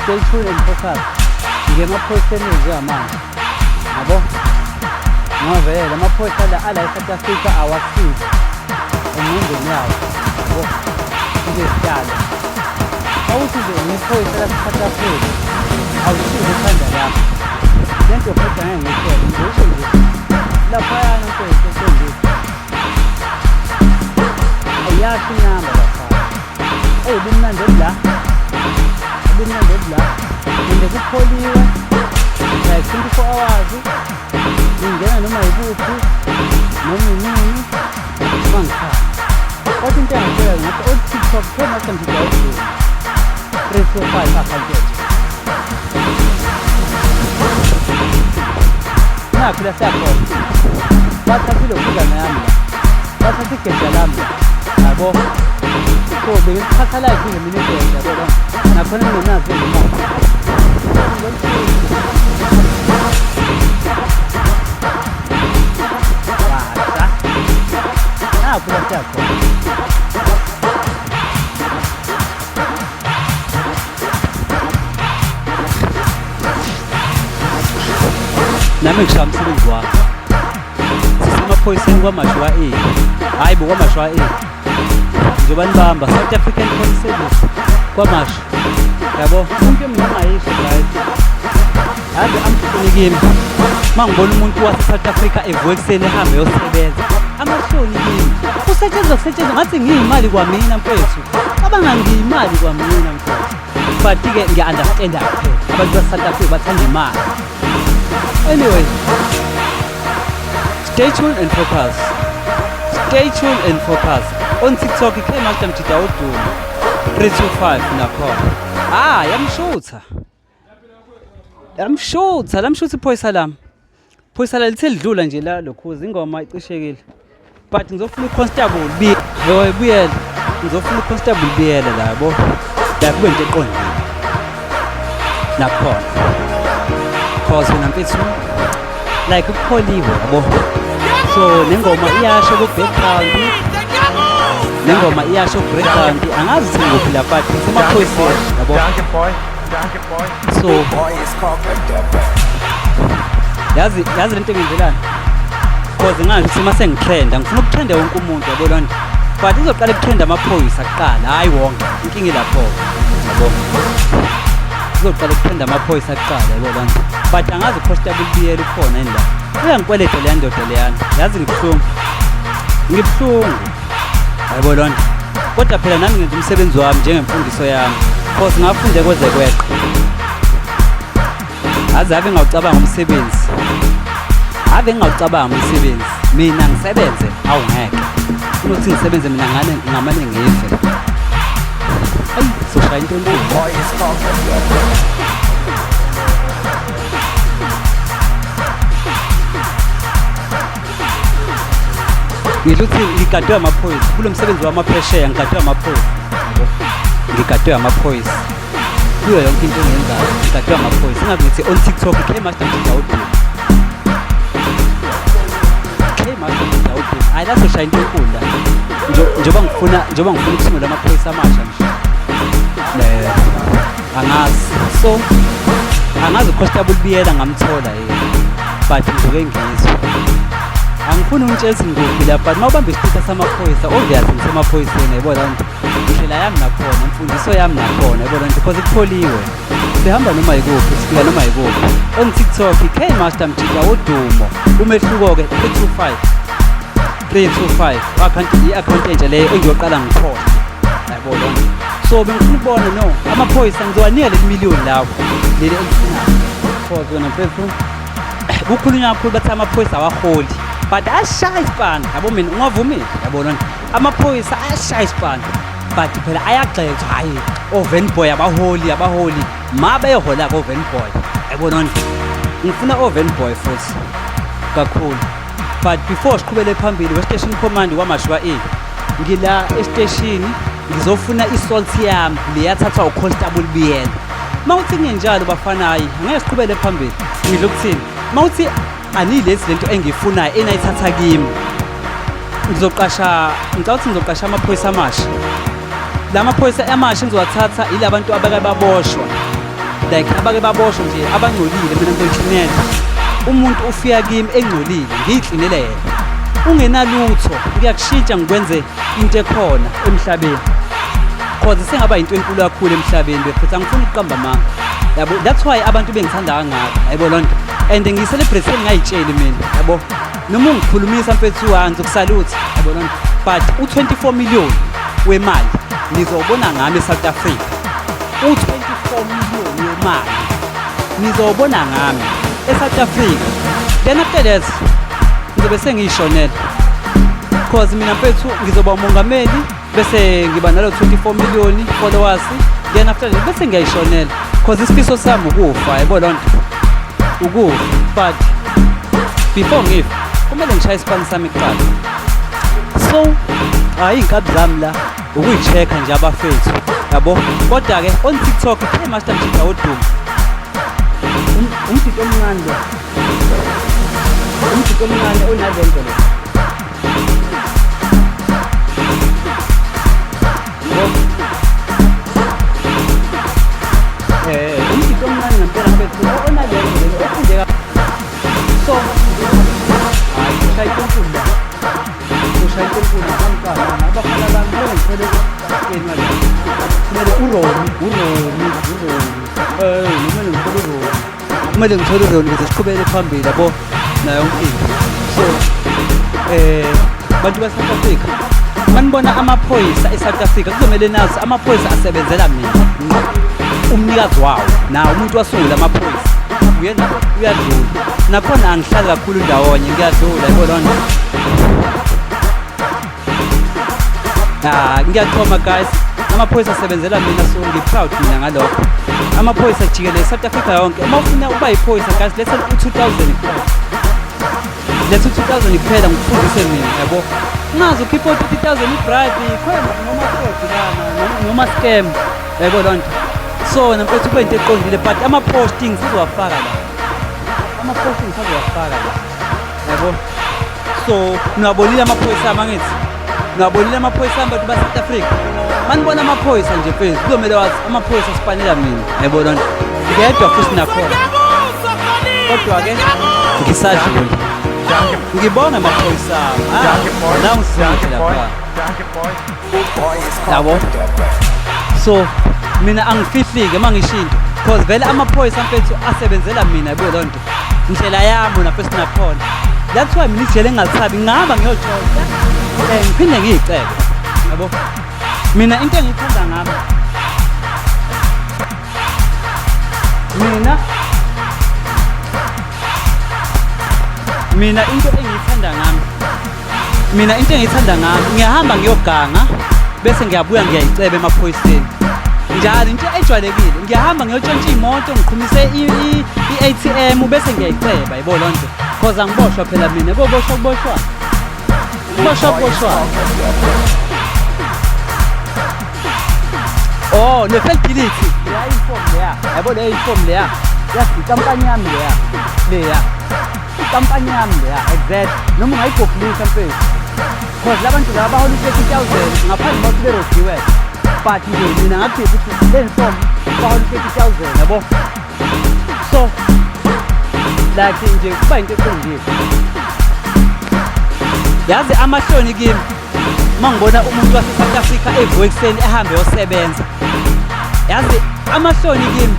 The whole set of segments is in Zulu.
Stay tuned and focus. Ngemaphoyiseni njengamanje. Yabo? Ngoba vele amaphoyisa la ala eSouth Africa awasizi engqondweni yawo. Yabo? Into esidala. Awuthi nje ngiphoyisa la South Africa. Awusizi ekhanda lakho. Lento kodwa ngeke ngiyitshele. Ngisho nje. Laphayana mfethu sendile. Ayasho inamba lapha. Eyi bumnandi obula. Bumnandi obula. And kupholiwe. Like 24 hours. Ngingena noma yikuphi. Noma inini. Uma ngithanda. Kodwa into engitshela ngathi o TikTok khona sengidawudlula. 3 4 5 account yethu. Nakho la siyakhona. Bathatha ilokhuzana yami la. Bathatha igeja lami la. Yabo. So bengikuthatha live nje mina igeja yabo la. Nakhona ngingenazo izimali. Washa. Nakho la siyakhona. Nami ngishaya umsebenzi wami. Sisemaphoyiseni kwaMashu wa-A. Hhayi bo kwaMashu wa-A. Njengoba nibamba South African Police Service kwaMashu. Yabo, into mina engayisho guys. Yazi amhloni kimi. Uma ngibona umuntu wase-South Africa evuka ekuseni ehambe eyosebenza. Amahloni kimi. Kusetshenzwa kusetshenzwa ngathi ngiyimali kwamina mfethu. Cabanga ngiyimali kwamina mfethu. But-ke ngiya-understanda kuphela. Abantu base-South Africa bathanda imali. Anyway, stay tuned and focus. Stay tuned and focus. On TikTok, K Master Mjida Udumo 325 nakhona. Ah, yamshutha. Yamshutha, lamshutha iphoyisa lami. Phoyisa la lithe lidlula nje la lokhuza ingoma icishekile. But ngizofuna uConstable buyela. Ngizofuna uConstable Biyela la yabo. La kube into eqondile. Nakhona. Cause wena mfethu like ukupholiwe yabo. So nengoma iyasho ku background. Nengoma iyasho ku background. Angazi ukuthi ngikuphi la but ngisemaphoyiseni yabo. Danke, boy. Danke, boy. So yazi yazi lento engenzelani cause ngazi ukuthi uma sengitrenda ngifuna ukutrenda wonke umuntu yabo loo nto but izoqala ukutrenda amaphoyisa kuqala hhayi wonke inkinga ilapho yabo izoqala ukutrenda amaphoyisa kuqala yabo loo nto but angazi uconstable Biyela ukhona yini la uyangikweleta leya ndoda leyana yazi ngibuhlungu ngibuhlungu yabo loo nto kodwa phela nami ngenza umsebenzi wami njengemfundiso yami cause ngafunde kweze kweqa aze ave ngawucabanga umsebenzi ave ngingawucabanga umsebenzi mina ngisebenze awu ngeke funa ukuthi ngisebenze mina ngane ngamane ngife ayi soshaya into enkulu. Ngisho ukuthi ngigadwe amaphoyisa kulo msebenzi wamaphesheya, ngigadwe amaphoyisa, ngigadwe amaphoyisa kuyo yonke into engiyenzayo, ngigadwe amaphoyisa. Ingakho ngithi on TikTok K Master Mjida Udumo, K Master Mjida Udumo. Hayi la soshaya into enkulu la, njengoba ngifuna ukusungula amaphoyisa amasha nje. Angazi so angazi uConstable Biyela ngamthola yini, but ngizoke ngizwe. Angifuni ungitshela ukuthi ngikuphi la, but uma ubamba isithuthi samaphoyisa obvious ngisemaphoyiseni yabo loo nto. Indlela yami nakhona, imfundiso yami nakhona yabo loo nto, because kupholiwe. Sihamba noma yikuphi, sifika noma yikuphi. On TikTok K Master Mjida Wodumo. Umehluko-ke 325 325 account, i-account entsha leyo engiyoqala ngikhona yabo loo nto. So bengifuna ukubona no amaphoyisa ngizowanika leli miliyoni lawo leli elifunayo, cause wena mfethu kukhulunywa kakhulu bathi amaphoyisa awaholi, but ayashaya isipana yabo. Mina ungavumile yabo loo nto, amaphoyisa ayashaya isipana, but phela ayagxekwa, hhayi o-van boy abaholi, abaholi ma behola-ke o-van boy yabo loo nto. Ngifuna o-van boy futhi kakhulu. But before siqhubele phambili, we-station command kwaMashu ka-A, ngila esiteshini ngizofuna i-salt yami leyathathwa uConstable Biyela. Uma uthi kungenjalo bafana, hayi angeke siqhubele phambili. Ngisho ukuthini, uma uthi aniyilethi lento engiyifunayo enayithatha kimi, ngizoqasha, ngicabanga ukuthi ngizoqasha amaphoyisa amasha. La maphoyisa amasha engizowathatha ila bantu abake baboshwa. Like abake baboshwe nje abangcolile, mina ngizoyiklinela. Umuntu ufika kimi engcolile, ngiyiklinele yena. Ungenalutho, ngiyakushintsha ngikwenze into ekhona emhlabeni. Cause sengaba into enkulu kakhulu emhlabeni bafethu, angifuni ukuqamba amanga. Yabo, that's why abantu bengithanda kangaka, yabo loo nto. And ngiyi-celebrate ngingayitsheli mina, yabo. Noma ungikhulumisa mfethu, ngizokusalutha, yabo loo nto. But u-24 million wemali nizobona ngami eSouth Africa. U-24 million wemali nizobona ngami eSouth Africa. Then after that ngizobe sengiyishonela. Cause mina mfethu ngizoba umongameli, bese ngiba nalo 24 million followers, then after that bese ngiyayishonela. Cause isifiso sami ukufa, yabo loo nto, ukufa. But before ngife kumele ngishaye isipani sami kuqala. So hayi, iy'nkabi zami la ukuyi-check-a nje abafethu, yabo. Kodwa-ke on TikTok, K Master Mjida wodumo. Umjida omncane lo, umjida omncane onalento lo. Yabo. Umjida omncane ngempela mfethu onalento le ofunde. So hayi, ushaya enkulu la, ushaya enkulu kamkala. Abafana bami kumele ngithole ukapteni wala, kumele uRoni, uRoni, uRoni, kumele ngithole uRoni, kumele ngithole uRoni ukuze siqhubekele phambili, yabo, nayo yonke into. So bantu base-South Africa, manibona amaphoyisa e-South Africa, kuzomele nazi amaphoyisa asebenzela mina ngqo, umnikazi wawo. Nawo umuntu wasungula amaphoyisa uyena, uyadlula nakhona. Angihlali kakhulu ndawonye, ngiyadlula, yabo loo nto. Ah, ngiyachoma guys, amaphoyisa asebenzela mina, so ngi-proud mina ngalokho. Amaphoyisa jikelele South Africa yonke, uma ufuna ukuba yiphoyisa guys, letha u-2000 kuphela, letha u-2000 kuphela, ngikufundise mina, yabo. Ungaze ukhiphe u-30,000 i-bribe khona noma fraud lana noma scam, yabo loo nto. So wena mfethu kube into eqondile, but ama-posting sizowafaka la, ama-posting sizowafaka la, yabo. So niwabonile amaphoyisa ami, angithi niwabonile amaphoyisa ami, bantu ba-South Africa? Manibona amaphoyisa nje mfethu, kuzomele wazi amaphoyisa asipanela mina, yabo loo nto, ngedwa futhi nakhona. Kodwa-ke ngisadlula. Dankie. Ngibonge amaphoyisa ami. Ah, Dankie boy. nawu Dankie sizile boy. lapha. Dankie boy. Yabo, so mina angifihlike uma ngisho into, cause vele amaphoyisa mfethu asebenzela mina, yabo loo nto, indlela yami napho sinakhona. That's why mina ijele engingalisabi, ngihamba ngiyotshontsha ngiphinde ngiyicebe, yabo. Mina into engiyithanda ngami, mina into engiyithanda ngami, mina into engiyithanda ngami, ngiyahamba ngiyoganga bese ngiyabuya ngiyayiceba emaphoyiseni njalo, into ejwayelekile. Ngiyahamba ngiyotshontsha iy'moto, ngiqhumise i-ATM bese ngiyayiceba, yabo loo nto, cause angiboshwa phela mina. Koboshwa kuboshwa, kuboshwa kuboshwa. Oh, ne-Feltility leya uniform leya, yabo, leya uniform leya, yazi inkampani yami leya, leya inkampani yami leya, exact. Noma ungayigooglisa mfethu, cause labantu laba bahola u-30,000 ngaphandle bathi berojiwe, but nje mina ngakhipha ukuthi le uniform bahola u-30,000, yabo. So like nje kuba into eqondile. Yazi amahloni kimi uma ngibona umuntu wase-South Africa evuka ekuseni ehambe yosebenza. Yazi amahloni kimi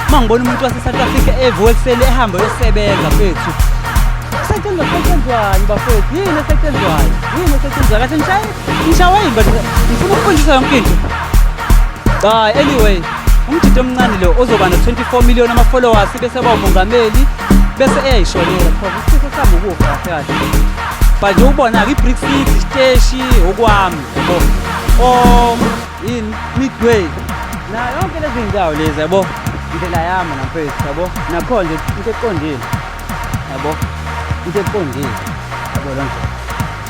uma ngibona umuntu wase-South Africa evuka ekuseni ehambe yosebenza mfethu. Kusetshenzwa, kusetshenzwani bafethu? Yini esetshenzwayo? Yini esetshenzwayo kahle? Ngishaye, ngishawe yini? But ngifuna ukufundisa yonke into. Hayi, anyway, umjidi omncane lo ozoba no-24 million ama-followers bese ba umongameli bese eyayishonela, because isifiso sami ukufa kahle kahle. But nje ubona-ke i-Brick City isiteshi okwami, yabo, yini, Midway na yonke lezi iy'ndawo lezi, yabo, indlela yami namfethu, yabo. Nakhona nje into eqondile, yabo, into eqondile, yabo loo nto.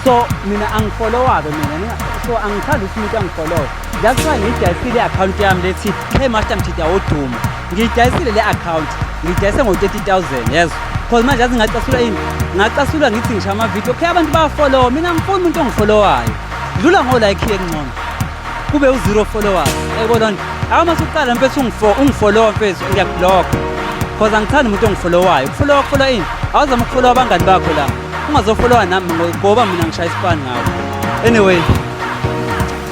So mina angifollowa-ke mina, so angithandi ukuthi umuntu angifollowe. That's why ngiyidayisile i-akhawunti yami lethi K Master Mjida wodumo. Ngiyidayisile le akhawunti, ngiyidayise ngo-30,000, yezo, cause manje yazi ngacasula yini? Ngacasula ngithi ngisho amavidiyo, okay, abantu bayafollowa. Mina angifuni umuntu ongifollowayo, dlula ngo-like engcono kube u-zero followers, yayibona nto. Awu masuqala mfethu ungifollowa mfethu, ngiyakublock. Cause angithandi umuntu ongifollowayo. Ukufollowa kufollow ini? Awuzama ukufollowa abangani bakho la. Ungazofollowa nami ngoba mina ngishaya isipani ngawe. Anyway.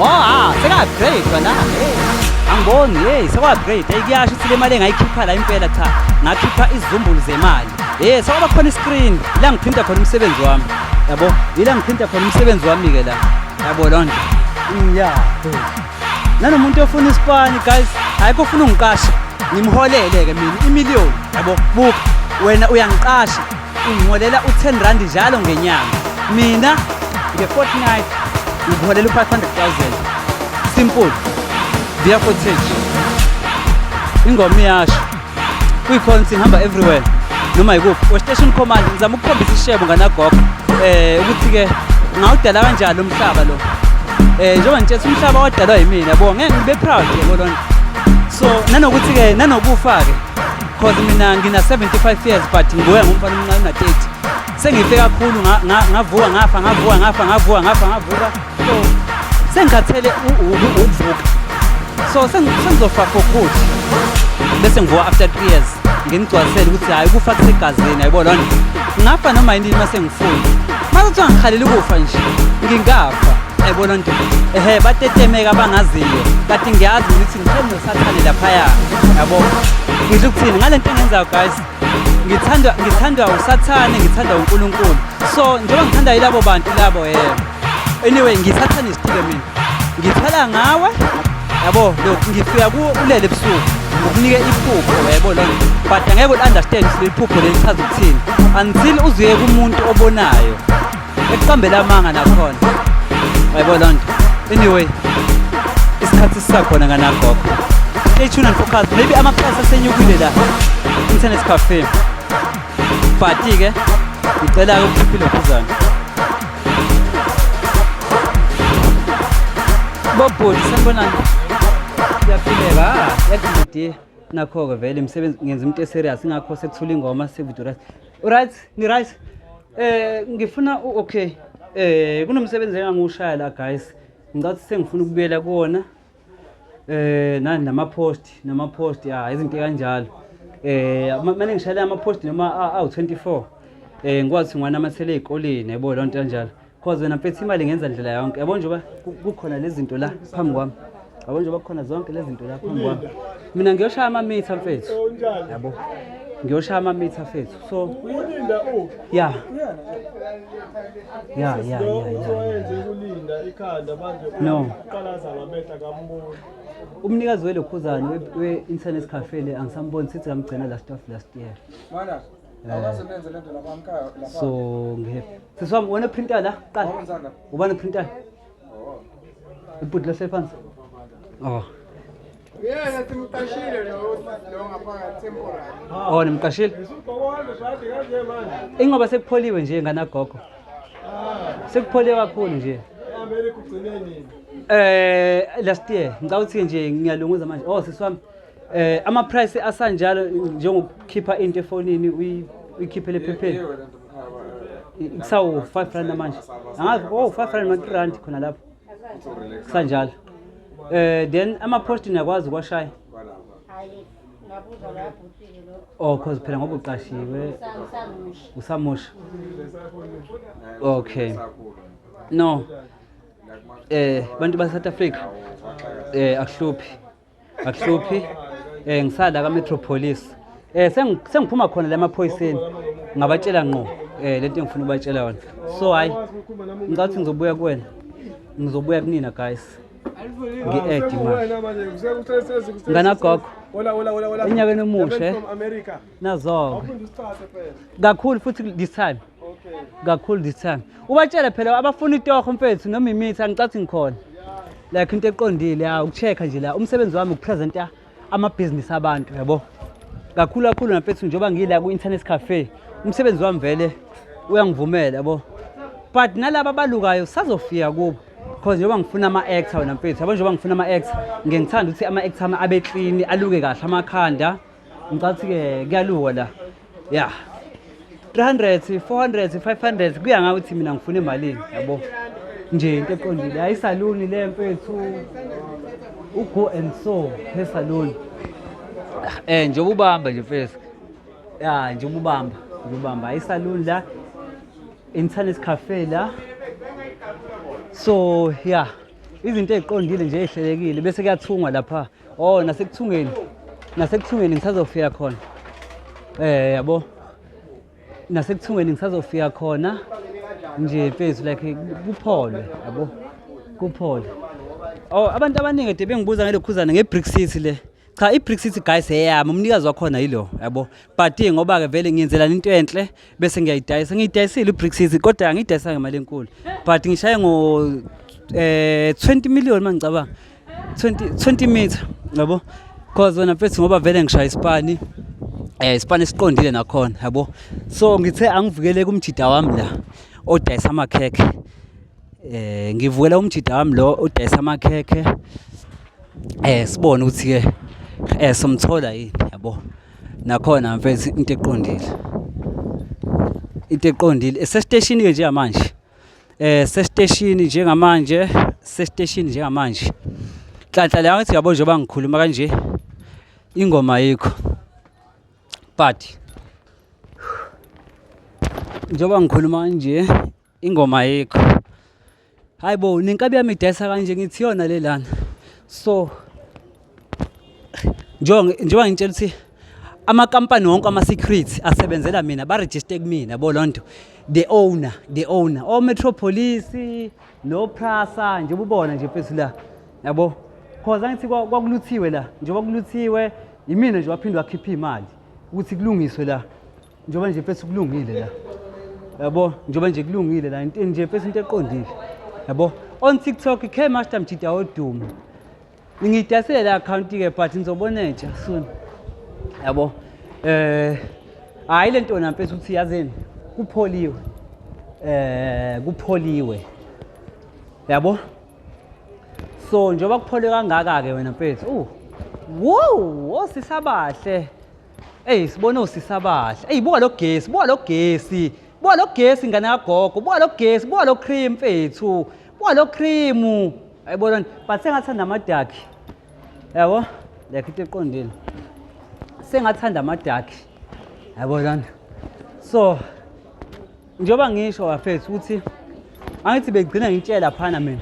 Oh ah, seka-upgrade la. Hey. Angiboni, hey, seka-upgrade. Hey, kuyasho ukuthi le mali engayikhipha la impela cha. Ngakhipha izizumbulu zemali. Hey, sekuba khona iscreen la ngiprinta khona umsebenzi wami. Yabo, ila ngiprinta khona umsebenzi wami ke la. Yabo lonto. Yeah. Nanomuntu ofuna isipani guys, ayikho ofuna ungiqasha. Ngimholele ke mina imiliyoni. Yabo, buka. Wena uyangiqasha. Ungiholela u10 rand njalo ngenyanga. Mina nge-fortnight ngikuholela u-500,000. Simple. Via footage. Ingoma iyasho. Kuyikhona ukuthi ngihamba everywhere noma yikuphi. We-station command ngizama ukukhombisa ishebo nganagogo ukuthi ke ngawudala kanjani umhlaba lo. Njengoba ngitshethe umhlaba wadalwa yimina yabo, ngeke ngibe proud yabo lona. So nanokuthi ke nanokufa ke cause mina ngina 75 years but ngibuya ngumfana omncane una 30. Sengife kakhulu, ngavuka ngafa, ngavuka ngafa, ngavuka ngafa, ngavuka. So sengikhathele ukuvuka. So sengizofa for good. Bese ngivuka after 3 years nginigcwalisele ukuthi hayi ukufa kusegazini, yayibona lona. Ngafa noma yini uma sengifuna. Mase kuthiwa ngikhalela ukufa nje, ngingafa. Yayibona nto. Ehhe, batetemeka abangaziyo. Kanti ngiyazi ukuthi ngihleli noSathane laphaya. Yabo. Ngisho ukuthini ngale nto engenzayo guys. Ngithandwa uSathane, ngithandwa uNkulunkulu. So njengoba ngithanda yilabo bantu labo yebo. Anyway, ngisathane isitike mina. Ngithala ngawe. Yabo, lo ngifika kuwo ulele ebusuku. Ngokunike iphupho yebo lona. But angeke u-understand ukuthi leli phupho leli lichaza ukuthini until uzuye kumuntu obonayo. Ekuqambela amanga nakhona. Yabo loo nto. Anyway, isikhathi sisakhona nganagogo. Stay tuned and focus. Maybe ama-price asenyukile la. Internet cafe. But ke ngicela ukukhipha ilokhuzana. Bobhuti sanibonani. Siyaphileka. Ah, yathi nakho-ke vele imisebenzi ngenza into eserious ingakho sekuthula ingoma sevideo right. Right, ni right. Ngifuna okay. Kunomsebenzi engangiwushaya la guys. Ngicathi sengifuna ukubuyela kuwona. Nani nama post ya izinto kanjalo. Manje ngishayela ama post noma awu 24. Ngikwazi ngiwanamathele ezikoleni yabo lonto kanjalo. Cause wena mfethu imali ngenza ndlela yonke. Yabo njengoba kukhona lezi zinto la phambi kwami. Yabo njengoba kukhona zonke lezi zinto la phambi kwami. Mina ngiyoshaya ama-meter mfethu. Yabo. Ngiyoshaya ama-meter mfethu. So Ulinda u yeah. Wayenze kulinda ikhanda manje. No. Uqalaza ngamehla kamboni. Umnikazi welokhuzane we-internet cafe le angisamboni, sithi ngamgcina last of last year. Mana, awukaze nenze lento lapha mkhaya lapha. So ngihappy. Sisi wami, wena printer la qala. Wawenzani lapha? Ubani printer? Oh. Ibhuti lase phansi. Oh. Yena simqashile lo ngaphakathi temporary. Oh, nimqashile. Usugqoka shadi kanje manje. Ingoba sekupholiwe nje nganagogo. Sekupholiwe kakhulu nje. America ugcine nini? Last year ngicabanga ukuthi nje ngiyalunguza manje. Oh sisi wami, ama price asanjalo njengokukhipha into efonini uyikhiphele ephepheni. Yiyo lento mkhaya. Kusawu 5 rand manje. Angazi, oh, 5 rand ma 3 rand khona lapho. Kusanjalo. Then ama post niyakwazi ukwashaya. Hayi, ngabuza la bhutile lokho. Oh, cause phela ngoba uqashiwe. Ngisamusha. Usamusha. Okay. No. Bantu ba South Africa akuhluphi. Akuhluphi. Ngisala ka Metropolis. Sengiphuma khona la emaphoyiseni. Ngabatshela ngqo lento engifuna ukubatshela yona. So hayi ngicathi ngizobuya kuwena. Ngizobuya kunina guys. Ngi-add manje. Wena manje kusekusese. Nganagogo. Hola hola hola hola. Enyakeni omusha, eh? From America. Nazo. Awufunda usithathe phela. Kakhulu futhi this time. Okay. Kakhulu this time. Ubatshele phela abafuna itoho mfethu noma imithi, angicathi ngikhona. Like into eqondile ya ukucheck nje la, umsebenzi wami ukupresenta amabhizinisi abantu yabo. Kakhulu kakhulu mfethu, njengoba ngila ku-internet cafe, umsebenzi wami vele uyangivumela yabo. But nalaba abalukayo sazofika kubo. Cause njengoba ngifuna ama-actor wena mfethu, yabo, njengoba ngifuna ama-actor, ngike ngithanda ukuthi ama-actor ami abe clean, aluke kahle amakhanda. Ngicathi-ke kuyaluka la. Yeah. 300, 400, 500 kuya ngawe ukuthi mina ngifuna imalini yabo. Nje into eqondile. Hayi, isaluni le mfethu. Ugo and So hair salon. Eh njengoba ubamba nje mfethu. Ya njengoba ubamba, njengoba ubamba isalon la internet cafe la. So yeah, izinto eziqondile nje ezihlelekile bese kuyathungwa lapha. Oh nasekuthungeni. Nasekuthungeni ngisazofika khona. Eh yabo. Nasekuthungeni ngisazofika khona nje mfethu like kuphole yabo. Kuphole. Oh abantu abaningi kade bengibuza ngalokhuzana ngeBrick City le. Cha iBrick City guys eyami umnikazi wakhona yilo yabo. But ngoba ke vele ngiyenzelana into enhle bese ngiyayidayisa. Ngiyidayisile iBrick City kodwa angiyidayisanga ngemali enkulu. But ngishaye ngo 20 million mangicabanga. 20 meter yabo. Cause wena mfethu ngoba vele ngishaya isipani isipani esiqondile nakhona yabo. So ngithe angivikele kumjida wami la odayisa amakhekhe. Ngivukela umjida wami lo odayisa amakhekhe. Sibone ukuthi ke somthola yini yabo. Nakhona mfethu into eqondile. Into eqondile esesiteshini ke njengamanje. Sesiteshini njengamanje, sesiteshini njengamanje. Nhlanhla la ngathi yabo njengoba ngikhuluma kanje ingoma ayikho. But njengoba ngikhuluma kanje ingoma ayikho. Hayi bo, nenkabi yami idayisa kanje ngithi yona le lana. So njengoba ngitshela ukuthi amakampani wonke ama-security asebenzela mina barejiste kumina yabo loo nto the owner the owner o-metro police no-prasa nje ububona nje mfethu la yabo cause angithi kwakuluthiwe la njengoba kuluthiwe yimina nje waphinde wakhipha iy'mali ukuthi kulungiswe la njengoba nje mfethu kulungile la yabo njengoba nje kulungile la into nje mfethu into eqondile yabo on TikTok K Master Mjida wodumo ngiyidasile le account ke but ngizobona entsha soon yabo hayi le nto mfethu ukuthi yazini kupholiwe kupholiwe yabo so njengoba kuphole kangaka ke wena mfethu wow osisabahle Ey sibona osisabahle. Ey buka lo gesi, buka lo gesi. Buka lo gesi ngane kagogo, buka lo gesi, buka lo cream mfethu. Buka lo cream. Ayibona but sengathanda amadakhi. Yabo? Like into eqondile. Sengathanda amadakhi. Yabo lana. So njengoba ngisho bafethu ukuthi angithi begcina ngitshela laphana mina.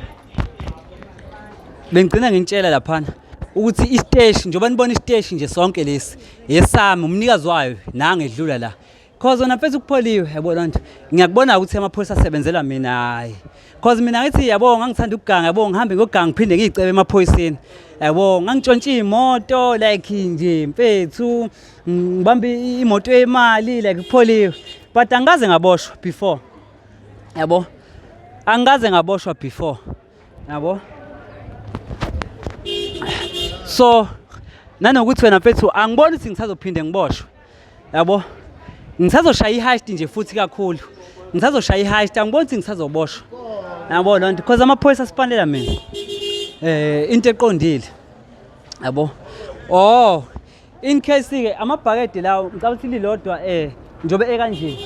Bengigcina ngitshela laphana ukuthi isiteshi njengoba nibona isiteshi nje sonke lesi esami umnikazi wayo nange edlula la. Cause wena mfethu kupholiwe yabo loo nto. Ngiyakubona ukuthi amaphoyisa asebenzela mina hayi. Cause mina ngithi yabo ngangithanda ukuganga yabo ngihambe ngiyoganga ngiphinde ngiyicebe emaphoyiseni. Yabo ngangitshontsha imoto like nje mfethu ngibambe imoto yemali like kupholiwe. But angikaze ngaboshwa before. Yabo. Angikaze ngaboshwa before. Yabo. So nanokuthi wena mfethu angiboni ukuthi ngisazophinde ngiboshwe. Yabo. Ngisazoshaya i-heist nje futhi kakhulu. Ngisazoshaya i-heist angiboni ukuthi ngisazoboshwa. Yabo loo nto because amaphoyisa asipanela mina. Into eqondile. Yabo. Oh, in case ke amabhakede lawo ngicabanga ukuthi lilodwa njobe ekanje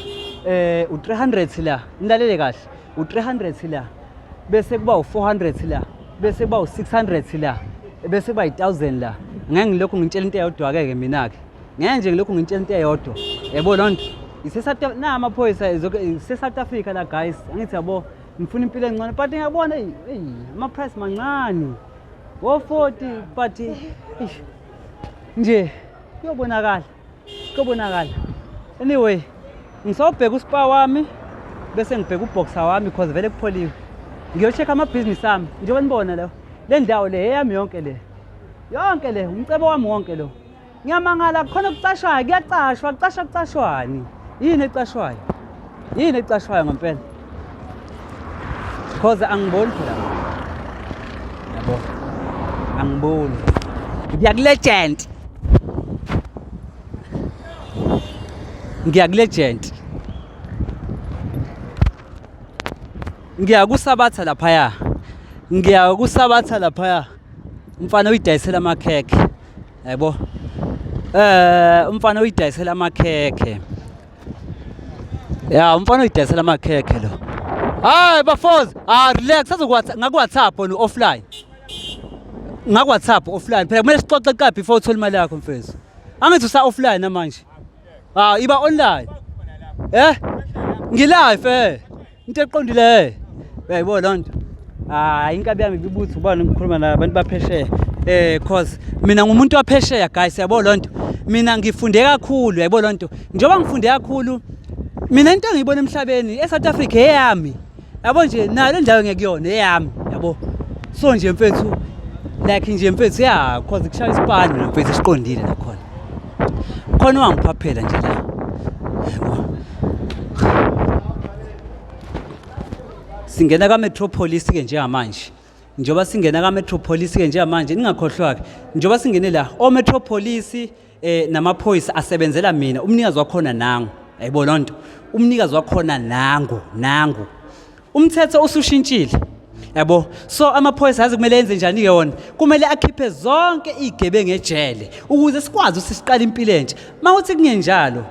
u300 la nilalele kahle u300 la bese kuba u400 la bese kuba u600 la bese kuba i1000 la ngeke ngilokhu ngitshela into eyodwa ke mina ke ngeke nje ngilokhu ngitshela into eyodwa yebo loo nto ise-South na amaphoyisa ise-South Africa la guys angithi yabo ngifuna impilo engcono but ngiyabona eyi ama-price mancane wo-40 but eish nje kuyobonakala kuyobonakala anyway ngisawubheka uspa wami bese ngibheka uboxer wami because vele kupholiwe ngiyocheck amabhizinisi ami njengoba nibona lo le ndawo le eyami yonke le yonke le umcebo wami wonke lo ngiyamangala kukhona okucashwayo kuyacashwa kucashwa kucashwani yini ecashwayo yini ecashwayo ngempela cause angiboni phela yabo angiboni ngiyakulegend ngiyakulegend ngiyakusabatha laphaya ngiyakusabatha laphaya umfana uyidayisela amakhekhe yabo umfana uyidayisela amakhekhe ya umfana uyidayisela amakhekhe lo hayi bafozi ah relax azokuwhatsapp ngaku WhatsApp on offline Ngaku-WhatsApp offline phela kumele sixoxe kuqala before uthole imali yakho mfethu. Angithi usa offline namanje. Ah, iba online. Eh? Ngilive eh. Into eqondile eh. Uyayibona loo nto? Hayi inkabi yami ibibuthi ubani ngikhuluma nabantu baphesheya. Eh cause mina ngumuntu waphesheya guys yabo loo nto. Mina ngifunde kakhulu yabo loo nto. Njengoba ngifunde kakhulu mina into engiyibona emhlabeni eSouth Africa eyami. Yabo nje nayo le ndawo ngekuyona eyami yabo. So nje mfethu like nje mfethu ya cause kushaya isipani mina mfethu esiqondile nakhona. Khona wangiphaphela nje la. Yabo. Singena ka-Metropolis ke njengamanje. Njengoba singena ka-Metropolis ke njengamanje ningakhohlwa-ke njengoba singene la o-Metropolis eh namaphoyisa asebenzela mina umnikazi wakhona nangu yayibona loo nto umnikazi wakhona nangu nangu umthetho usushintshile yabo so amaphoyisa yazi kumele enze njani-ke wona kumele akhiphe zonke iy'gebengu ejele ukuze sikwazi ukuthi siqale impilo entsha uma kuthi kungenjalo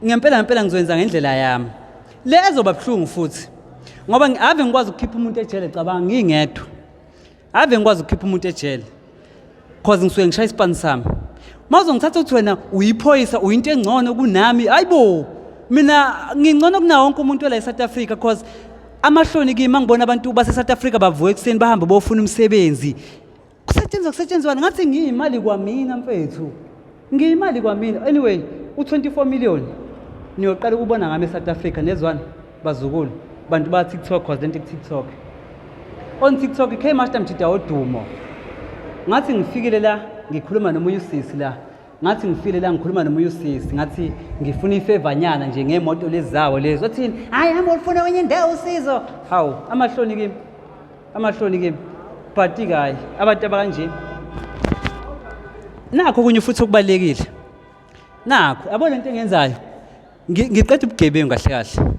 ngempela ngempela ngizoyenza ngendlela yami le ezoba buhlungu futhi ngoba ave ngikwazi ukukhipha umuntu ejele cabanga ngingedwa ave ngikwazi ukukhipha umuntu ejele cause ngisuke ngishaya isipani sami uma uzongithatha ukuthi wena uyiphoyisa uyinto engcono kunami hayi bo mina ngingcono kunawo wonke umuntu ola e-South Africa cause amahloni kimi angibona abantu base-South Africa bavuka ekuseni bahambe bofuna umsebenzi kusetshenzwa kusetshenzwana ngathi ngiyimali kwamina mfethu ngiyimali kwamina anyway u-24 million niyoqala ukubona ngami e-South Africa nezwana bazukulu bantu ba-TikTok cause lento ku-TikTok on TikTok K Master Mjida wodumo ngathi ngifikile la ngikhuluma nomunye usisi la ngathi ngifile la ngikhuluma nomunye usisi ngathi ngifuna ifevanyana nje ngemoto lezi zawo lezi wathini hayi hamba ulifuna kwenye indawo usizo hawu amahloni kimi amahloni kimi but hayi abantu abakanje nakho kunye futhi okubalekile nakho yabo lento engiyenzayo ngiqeda ubugebengu kahle kahle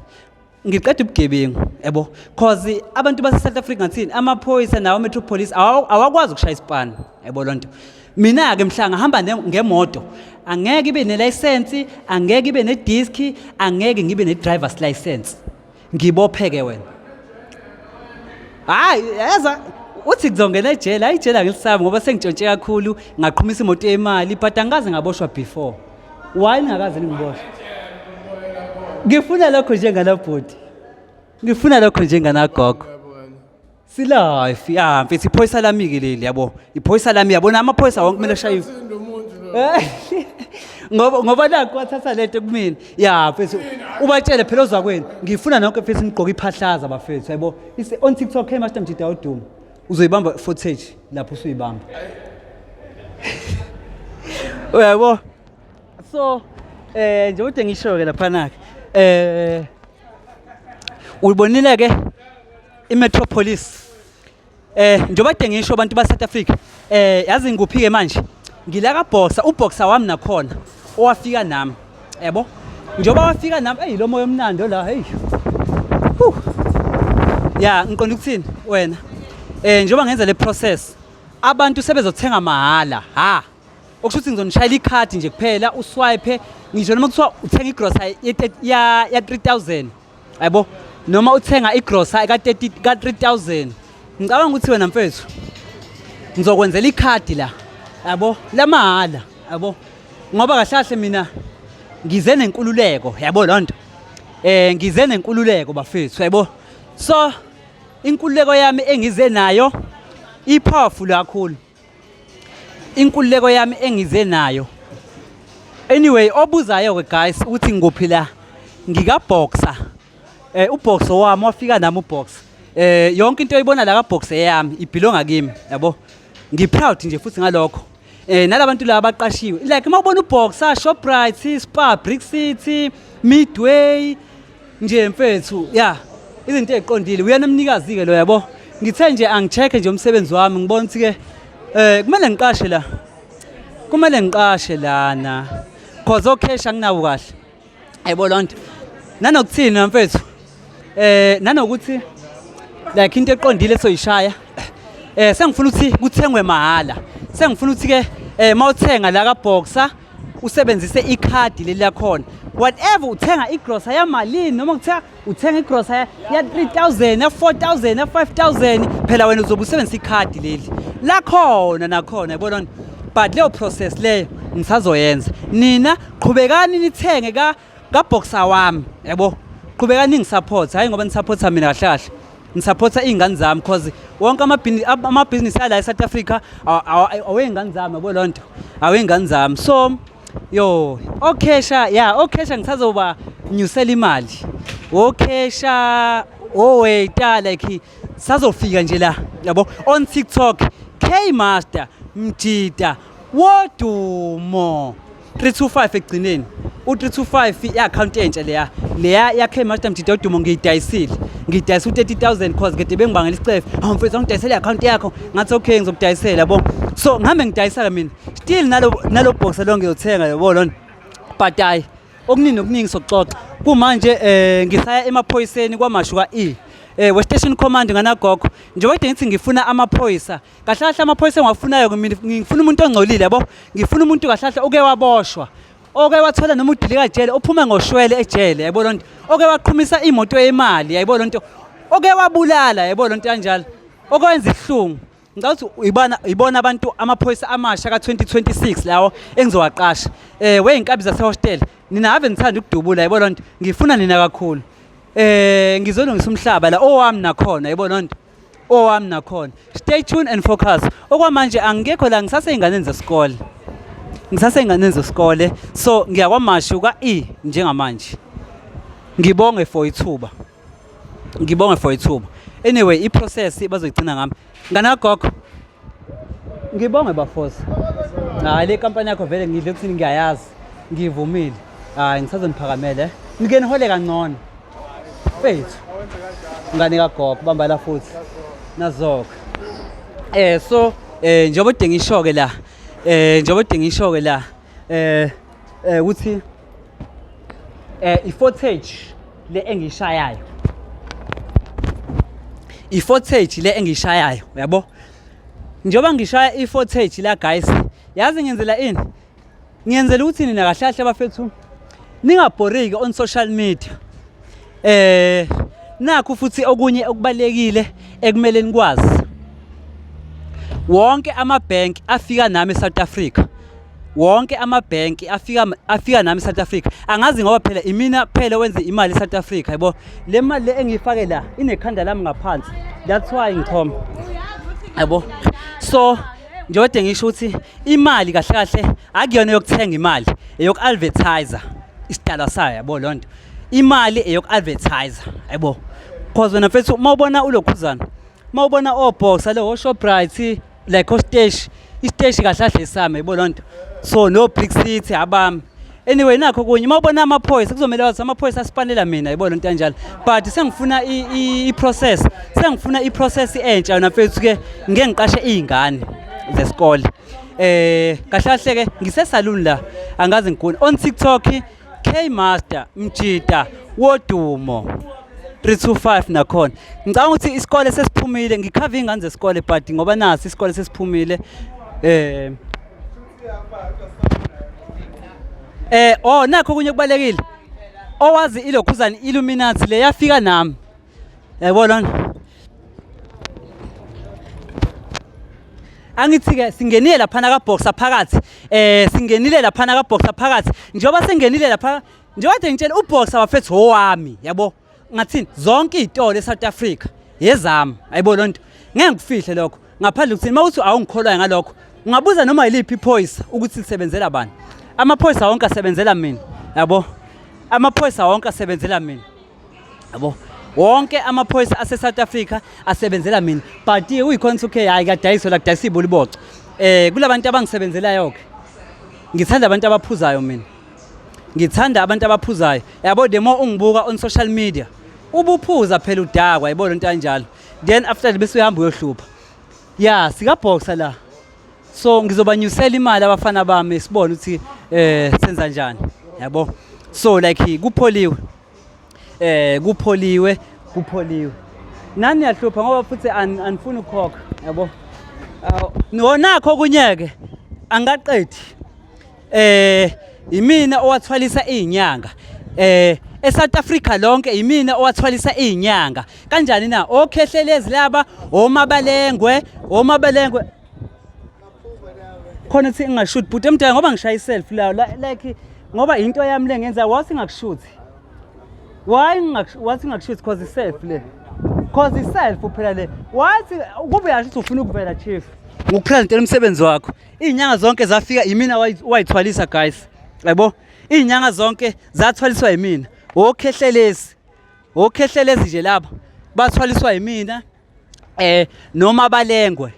ngiqeda ubugebengu yabo cause abantu base-South Africa ngathini amaphoyisa nawo metro police awakwazi ukushaya isipani yabo loo nto mina-ke mhla ngahamba ngemoto angeke ibe nelayisensi angeke ibe nediski angeke ngibe ne-driver's license ngibopheke wena hayi yaza uthi kuzongena ejele hayi ijele angilisabi ngoba sengitshontshe kakhulu ngaqhumisa imoto yemali but angikaze ngaboshwa before why ningakaze ningiboshwe ngifuna lokho njenganabhuti ngifuna lokho njenganagogo silife ya mfethu iphoyisa lami-ke leli yabo iphoyisa lami yabona amaphoyisa wonke kumele ashaye eh, ngoba ngoba nakho wathatha lento kumina ya mfethu ubatshele phela ozakwenu ngifuna nonke mfethu nigqoke iphahlaza bafethu yabo on TikTok hey master mjida udumo uzoyibamba footage lapho usuyibamba uyabo so eh njengoba ngisho ke lapha ke eh ulibonile ke iMetropolis eh njengoba kade ngisho abantu ba South Africa eh yazi ngikuphi ke manje ngila ka boxer uboxer wami nakhona owafika nami yabo njengoba wafika nami eyi lo moya omnandi la hey Huh. Ya ngiqonda ukuthini wena eh njengoba ngenza le process abantu sebezothenga mahhala ha okusho ukuthi ngizonishayela ikhadi nje kuphela uswipe ngisho noma kuthiwa uthenga igrosa ya ya 3000 yabo noma uthenga igrosa ka 30 ka 3000 ngicabanga ukuthi wena mfethu ngizokwenzela ikhadi la yabo lamahhala yabo ngoba kahle kahle mina ngize nenkululeko yabo lonto eh ngize nenkululeko bafethu yabo so inkululeko yami engize nayo ipowerful kakhulu inkululeko yami engize nayo anyway obuzayo ke guys ukuthi ngikuphi la ngikaboxer eh uboxer wami wafika nami uboxer eh yonke into oyibona la kaboxer eyami ibhilonga kimi yabo ngiproud nje futhi ngalokho eh nalabantu laba abaqashiwe like uma ubona uboxer Shoprite Spar Brick City Midway nje mfethu ya izinto eziqondile uyena mnikazi ke lo yabo ngithe nje angicheck nje umsebenzi wami ngibona ukuthi ke eh kumele ngiqashe la kumele ngiqashe lana cause ocash anginawo kahle ayibo lonto nanokuthini mfethu eh nanokuthi like into eqondile soyishaya eh sengifuna ukuthi kuthengwe mahala sengifuna ukuthi ke eh mawuthenga la ka boxer usebenzise ikhadi leli lakhona whatever uthenga igrosa yamalini noma kuthiwa uthenga igrosa ya 3000 ya 4000 ya 5000 phela wena uzobe usebenzisa ikhadi leli Lakhona nakhona yabona, but leyo process leyo ngisazoyenza. Nina qhubekani nithenge ka kaboxer wami, yabo. Qhubekani ningisupport, hayi ngoba nisupporta mina kahle kahle. Ngisupporta iy'ngane zami cause wonke amabhizinisi ala e-South Africa awey'ngane zami, yabo loo nto, awey'ngane zami. So yo, okhesha, ya okhesha ngisazoba nyusela imali. Okhesha, owaiter, like sazofika nje la, yabo. On TikTok K Master Mjida Wodumo 325 ekugcineni. U325 i-account entsha leya. Leya ya K Master Mjida Wodumo ngiyidayisile. Ngiyidayisa u30000 cause kade bengibangela isicefe. Hawu mfethu, angidayisele i-account yakho. Ngathi okay, ngizokudayisela, yabo. So ngihambe ngidayisa mina. Still nalo box lo ngiyothenga, yabo lona. But hayi, okuningi nokuningi sokuxoxa. Kumanje ngisaya emaphoyiseni kwaMashu ka-E. We station command nganagogo. Njengoba kade ngithi ngifuna amaphoyisa. Kahle kahle amaphoyisa engiwafunayo mina, ngifuna umuntu ongcolile, yabo. Ngifuna umuntu kahle kahle oke waboshwa. Oke wathola noma udilika ejele, ophume ngoshwele ejele, yabo lonto. Oke waqhumisa imoto yemali, yabo lonto. Oke wabulala, yabo lonto kanjalo. Okwenza ihlungu. Ngicabanga ukuthi ibona abantu amaphoyisa amasha ka-2026 lawo engizowaqasha. Wey'nkabi zasehostel, nina ave nithanda ukudubula, yabo lonto. Ngifuna nina kakhulu. Ngizolungisa umhlaba la owami nakhona, yabo lonto. Owami nakhona. Stay tuned and focus. Okwamanje angikekho la, ngisasey'nganeni zesikole. Ngisasey'nganeni zesikole. So ngiya kwaMashu ka-E njengamanje. Ngibonge for ithuba. Ngibonge for ithuba. Anyway, i-process bazoyigcina ngami. Ngane kagogo. Ngibonge bafosi. Hayi, le kampani yakho vele ngidle ukuthini, ngiyayazi. Ngivumile. Hayi, ngisazoniphakamela. Nike nihole kangcono. Mfethu. Ngane kagogo, bamba la futhi. Nazoke. So njengoba kade ngisho ke la. Njengoba kade ngisho ke la. Ukuthi i-footage le engishayayo. I-footage le engishayayo, uyabo? Njengoba ngishaya i-footage la guys, yazi ngenzela ini? Ngiyenzela ukuthi nina kahle kahle bafethu ningabhoreki on social media. Nakho futhi okunye okubalekile ekumele nikwazi. Wonke amabhenki afika nami eSouth Africa. Wonke amabhenki afika nami eSouth Africa. Angazi ngoba phela imina kuphela wenze imali eSouth Africa, yabo. Le mali le engiyifake la inekhanda lami ngaphansi. That's why ngichoma. Yabo. So njengoba ngisho ukuthi imali kahle kahle akuyona yokuthenga imali, eyoku-advertise isidalwa sayo, yabo lonto. Imali eyoku-advertise, yabo. Cause wena mfethu uma ubona ulokhuzana, uma ubona oBoxer le oShoprite, like osteshi, isiteshi kahle kahle sami, yabo lonto. So no Big City abami. Anyway, nakho kunye uma ubona amaphoyisa kuzomele wazi amaphoyisa asipanela mina, yabo lonto kanjalo. But sengifuna i-process, sengifuna i-process entsha yona mfethu ke, ngeke ngiqashe izingane zesikole. Kahle kahle ke ngisesaluni la, angazi ngigula. On TikTok K Master Mjida Wodumo 325 nakhona. Ngicabanga ukuthi isikole sesiphumile, ngikhava izingane zesikole but ngoba nasi isikole sesiphumile. Oh, nakho kunye kubalekile. Owazi ilokhuzana Illuminati le yafika nami. Yabo lona. Angithi ke singenile laphana ka boxer phakathi. Singenile laphana ka boxer phakathi. Njengoba singenile lapha, njengoba kade ngitshela uboxer bafethu owami, yabo. Ngathini zonke izitolo eSouth Africa yezami, ayibo lonto. Ngeke ngikufihle lokho. Ngaphandle ukuthi mawuthi awungikholwayo ngalokho, ungabuza noma yiliphi iphoyisa ukuthi lisebenzela bani. Amaphoyisa wonke asebenzela mina, yabo. Amaphoyisa wonke asebenzela mina. Yabo. Wonke amaphoyisa ase South Africa asebenzela mina. But uyikhona ukuthi okay, hayi kuyadayiswa la, kudayisa iboliboco. Kulabantu abangisebenzelayo ke. Ngithanda abantu abaphuzayo mina. Ngithanda abantu abaphuzayo. Yabo, the more ungibuka on social media, ubuphuza phela udakwa, yabo lento kanjalo. Then after bese uyahamba uyohlupha. Yeah, sika boxer la. So ngizobanyusela imali abafana bami, sibone ukuthi senza njani. Yabo. So like kupholiwe. Kupholiwe, kupholiwe. Nani niyahlupha ngoba futhi anifuni ukukhokha, yabo. Nakho okunye-ke angikaqedi. Imina owathwalisa izinyanga. eSouth Africa lonke imina owathwalisa izinyanga. Kanjani na? Okhehlelezi laba, omabalengwe, omabalengwe. Khona ethi ngingashoot bhuti emdala ngoba ngishaya i-selfie la like ngoba into yami le ngenza wathi ngakushuthi. Why wathi ngakushuthi cause i-selfie le. Cause i-selfie phela le. Wathi kube yasho ukuthi ufuna ukuvela chief. Ngokupresentela umsebenzi wakho. Izinyanga zonke zafika imina wayithwalisa guys. Yabo? Izinyanga zonke zathwaliswa yimina. Okhehlelezi. Okhehlelezi nje laba bathwaliswa yimina. Noma balengwe.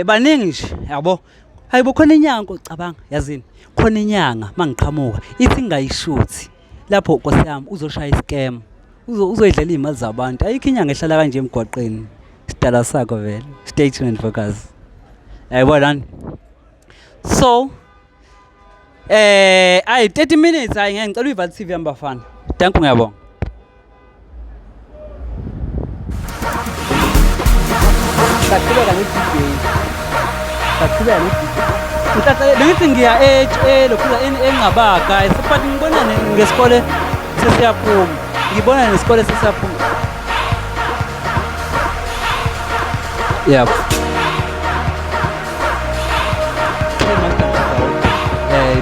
Baningi nje yabo. Hayibo khona inyanga ucabanga yazini. Khona inyanga mangiqhamuka ithi ngingayishuthi. Lapho Nkosi yami uzoshaya iscam. Uzoyidlela izimali zabantu. Ayikho inyanga ehlala kanje emgwaqeni. Sidala sakho vele. Stay tuned and focus. Yayibona lana. So ayi 30 minutes ayi ngeke ngicela uyivale TV yami bafana. Thank you ngiyabonga. Saqhubeka ne-DJ. Saqhubeka ne-DJ. Nhlanhla bengithi ngiya elokhuza eNgqaba guys but ngibona ngesikole sesiyaphuma. Ngibona nesikole sesiyaphuma. Yep.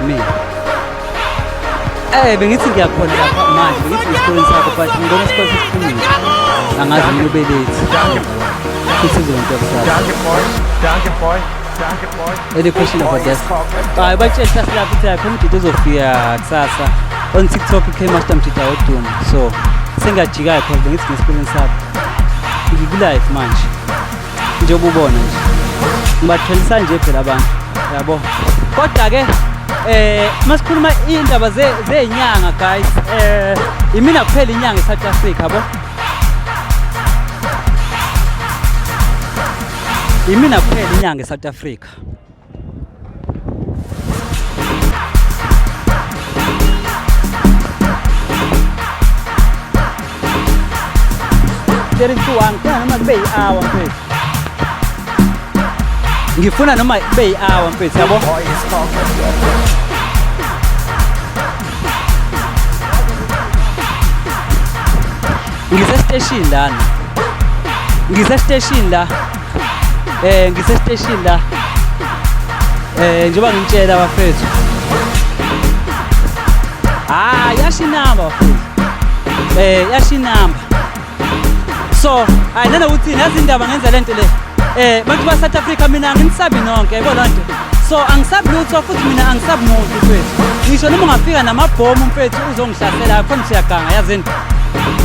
Mina. Bengithi ngiyakhona lapha manje, bengithi ngesikoleni sakho but ngibona isikole sesiphumile. Angazi mina ubelethi. Futhi izonto kusasa. Danke, boy. Danke, boy. Danke, boy. Any question about that? Hayi batshele hlasi lapho ukuthi hayi umjita uzofika kusasa on TikTok K Master Mjita wodumo. So sengiyajika cause bengithi ngesikoleni sakho. Ngiku-live manje. Njengoba ubona nje. Ngibathelisa nje phela abantu. Yabo. Kodwa ke masikhuluma indaba zezinyanga guys, imina kuphela inyanga eSouth Africa yabo. Imina kuphela inyanga eSouth Africa. Thirty-two one, ngifuna noma kube yi-hour mfethu. Ngifuna noma kube yi-hour mfethu yabo. Boy is talking. Ngisesiteshini lana. Ngisesiteshini la. Ngisesiteshini la. Njengoba ngimtshela bafethu. Ah, yasho inamba bafethu. Yasho inamba. So, hayi nanokuthi yazi indaba ngenza lento le. Bantu ba South Africa mina nginisabi nonke yabo lonto. So angisabi lutho futhi mina angisabi muntu mfethu. Ngisho noma ungafika namabhomu mfethu uzongihlasela khona siyaganga yazini.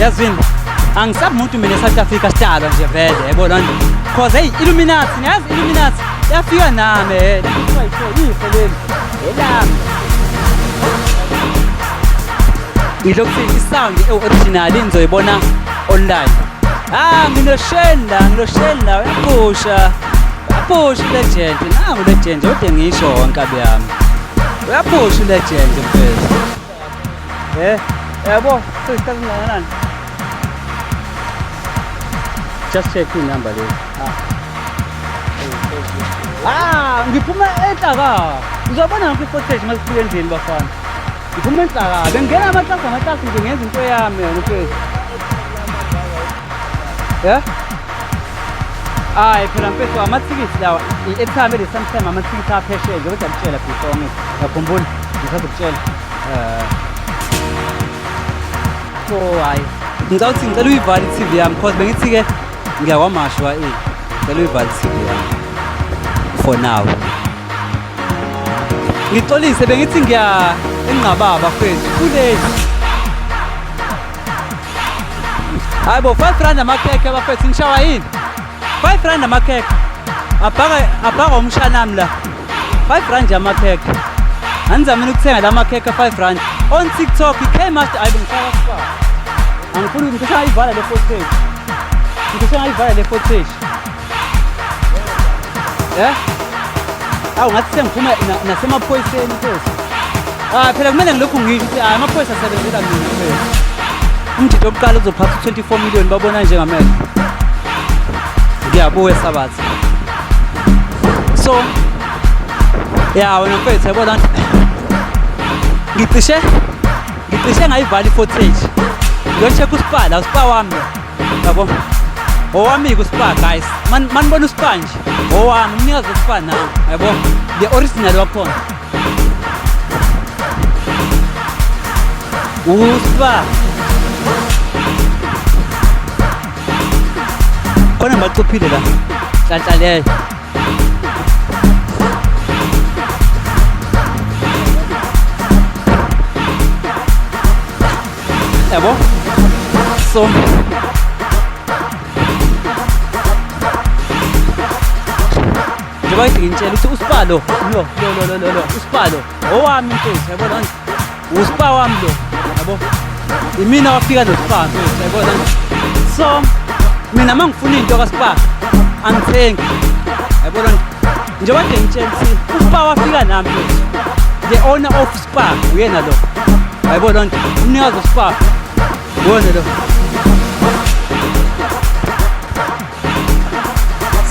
Yazini. Angisabi muntu mina eSouth Africa sidalwa nje vele yabo lonto. Cause hey Illuminati, niyazi Illuminati yafika nami kuthiwa ife leli. Elami. Ngisho ukuthi isound e-original nizoyibona online. Ah nginoshela, nginoshela uyaphusha. Uyaphusha legend, nangu legend ode ngisho nkabi yami. Uyaphusha legend mfethu. Yabo, seyisikhathi singakanani? Just check inumber le. Ah, ngiphuma enhlaka. Ngizobona yonke i-footage masifika endlini bafana. Ngiphuma enhlaka. Bengena amaklasi amaklasi nje ngenza into yami yona mfethu. Yeah? Hayi phela mfethu amathikithi lawa i-airtime le sometime amathikithi aphesheya nje kodwa ngikutshela before ngithi ngiyakhumbula ngisazokutshela. So hayi ngicela ukuthi ngicela uyivale i-TV yami cause bengithi ke ngiyakwamashwa ngicela uyivale i-TV yami for now. Ngixolise bengithi ngiya eNgqababa bafethu kulezi. Hayi bo 5 rand amakhekhe bafethu nishawa yini? 5 rand amakhekhe. Abhaka abhaka umshanami la. 5 rand nje amakhekhe. Anizameni ukuthenga la makhekhe 5 rand. On TikTok K Master ayi bengifaka spa. Angifuni ngisho ngayivala le footage. Ngisho ngayivala le footage. Eh? Awu ngathi sengiphuma nasemaphoyiseni mfethu. Ah phela kumele ngilokhu ngisho ukuthi hayi amaphoyisa asebenzela mina mfethu. Umjito wokuqala uzophatha 24 million babona njengamehlo. Ngiyabuya sabathi. So ya wena mfethu yabona ngicishe ngayivala i-footage. Ngiyo-check uspa la uspa wami lo. Yabo. Owami uspa guys. Manibona usipanje owami, umnikazi wesipani nami, yabo, the original wakhona uspa khona. Ngibacuphile la, nhlanhla leyo. Yabo, so njengoba ngithi ngintshela ukuthi usipalo lo lo lo lo lo lo usipalo owami mfethu, yabo lona uspa wami lo, yabo, imina wafika nospa mfethu, yabo lona. So mina uma ngifuna into kaspa angithengi, yabo lona. Njengoba nje ngitshela ukuthi uspa wafika nami mfethu, the owner of spa uyena lo, yabo lona, umnikazi wespa uyena lo.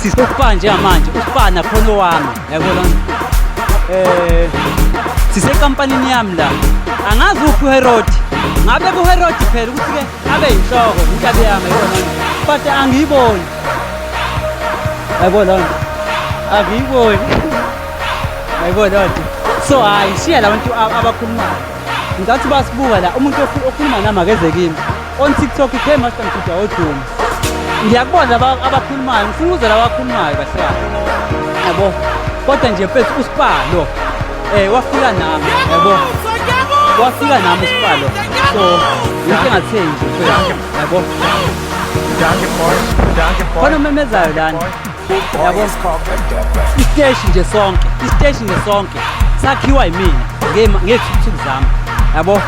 Sisespa njengamanje, uspa nakhona owami, yabo lona. Sisekampanini yami la, angazi uphi uHerod, ngabe kuHerod phela ukuthi-ke abe yinhloko inkabi yami, yabo lona, but angiyiboni, yabo lona, angiyiboni, yabo lona. So hhayi, shiya la bantu abakhulumayo, ngicathi basibuka la. Umuntu okhuluma nami akeze kimi on TikTok, K Master Mjida odumo. Ngiyakubona laba abakhulumayo, ngifuna ukuza laba abakhulumayo kahle kahle, yabo. Kodwa nje mfethu, uspa lo wafika nami, yabo, wafika nami uspa lo. So into engatheni nje mfethu, yabo. Danke, Freund. Danke, Freund. Khona umemezayo lana, yabo. Isiteshi nje sonke, isiteshi nje sonke sakhiwa yimina ngey'thukuthuku zami, yabo.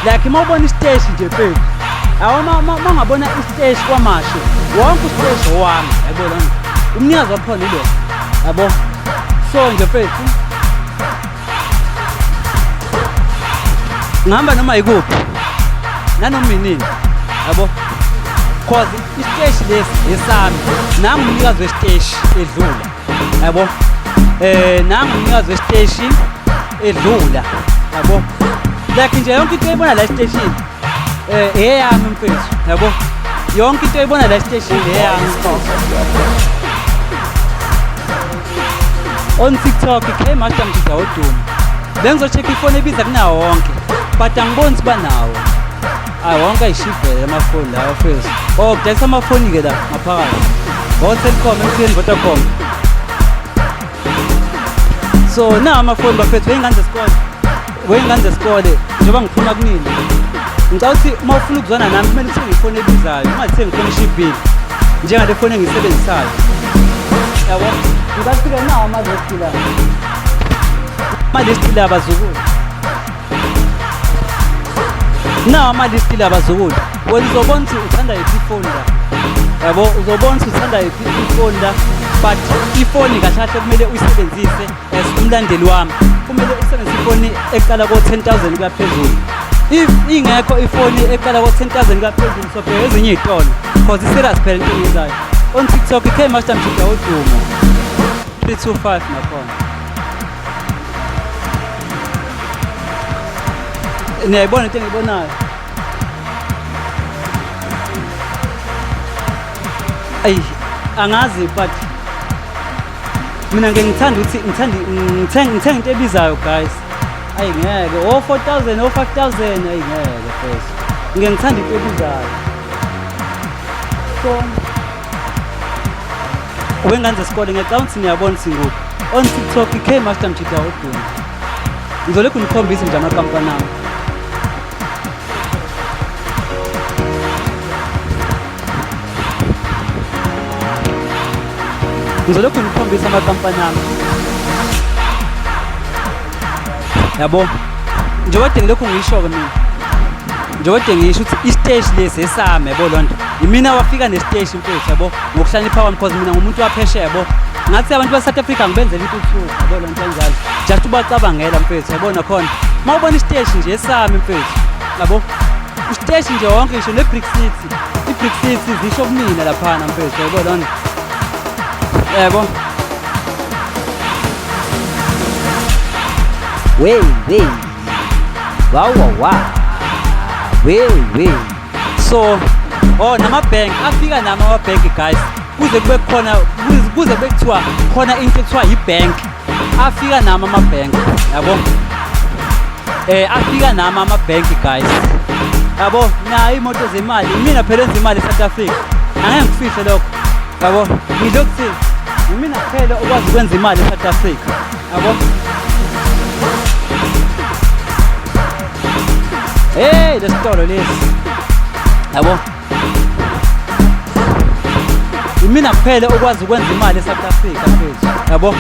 Like uma ubona isiteshi nje mfethu, yabo, uma ungabona isiteshi kwamashu wonke, usiteshi owami, yabo lona, umnikazi wakhona ilo, yabo. So nje mfethu, ngihamba noma yikuphi nanoma inini, yabo, cause isiteshi lesi esami, nami umnikazi wesiteshi edlula, yabo. Nami umnikazi wesiteshi edlula, yabo. Like nje yonke into oyibona la esiteshini eyami mfethu, yabo. Yonke into oyibona la esiteshini eyami mfethu. On TikTok, K Master Mjida odumo. Bengizo-check ifoni ebiza kunawo wonke, but angiboni ukuthi banawo. Ayi, wonke ayishibhele amafoni lawa mfethu. Oh, kudayisa amafoni-ke la ngaphakathi, o-Telkom, MTN, Vodacom. So nawo amafoni bafethu, wey'ngane zesikole, wey'ngane zesikole. Njengoba ngiphuma kunini, ngicabanga ukuthi uma ufuna ukuzwana nami kumele uthenge ifoni ebizayo, ungathengi ifoni eshibhile njengale foni engiyisebenzisayo, yabo. Ngicabanga nawo ama-list la, ama-list la bazukulu, nawo ama-list la bazukulu. Wena uzobona ukuthi uthanda yiphi ifoni la, yabo, uzobona ukuthi uthanda yiphi ifoni la. But ifoni kahle kahle kumele uyisebenzise as umlandeli wami, kumele usebenzise ifoni eqala ko-10 000 kuya phezulu. If ingekho ifoni eqala ko-10 000 kuya phezulu, sobheka ezinye iy'tolo, cause i-serious phela into engiyenzayo. On TikTok, K Master Mjida odumo, 325 nakhona. Niyayibona into engiyibonayo? Ayi, angazi, but mina ngike ngithanda ukuthi ngithanda ngithenga into ebizayo, guys. Ayi ngeke, o 4000, o 5000, ayi ngeke first. Ngike ngithanda into ebizayo. So wengane zesikole, ngiyacabanga ukuthi niyabona ukuthi ngikuphi. On TikTok, K Master Mjida odumo. Ngizolokhu nikhombise nje amakampani ami. Ngizolokhu nikhombisa amakampani ami, yabo. Njengoba ngilokhu ngisho-ke mina, njengoba ngisho ukuthi isiteshi lesi esami, yabo, loo nto imina wafika nesiteshi mfethu, yabo, ngokuhlonipha kwami, because mina ngumuntu waphesheya, yabo. Ngathi abantu base-South Africa ngibenzela intuthuko, yabo, loo nto enjalo, just ubacabangela mfethu, yabo. Nakhona uma ubona isiteshi nje esami mfethu, yabo, isiteshi nje wonke, ngisho ne-Brick City, i-Brick City zisho kumina laphana mfethu, yabo loo nto, yabo. We we wa wa wa we we. So oh, namabhenki afika nami amabhenki, guys. Kuze kube khona, kuze kube kuthiwa khona into ekuthiwa yi-bank. Afika nami ama-bank, yabo. Afika nami ama-bank guys. Yabo, nayo imoto zemali, imina phela enza imali eSouth Africa. Angeke ngikufihle lokho. Yabo, ngisho kuthini? Imina kuphela okwazi ukwenza imali eSouth Africa. Yabo. Hey, lesitolo lesi. Yabo. Imina kuphela okwazi ukwenza imali eSouth Africa mfethu. Yabo.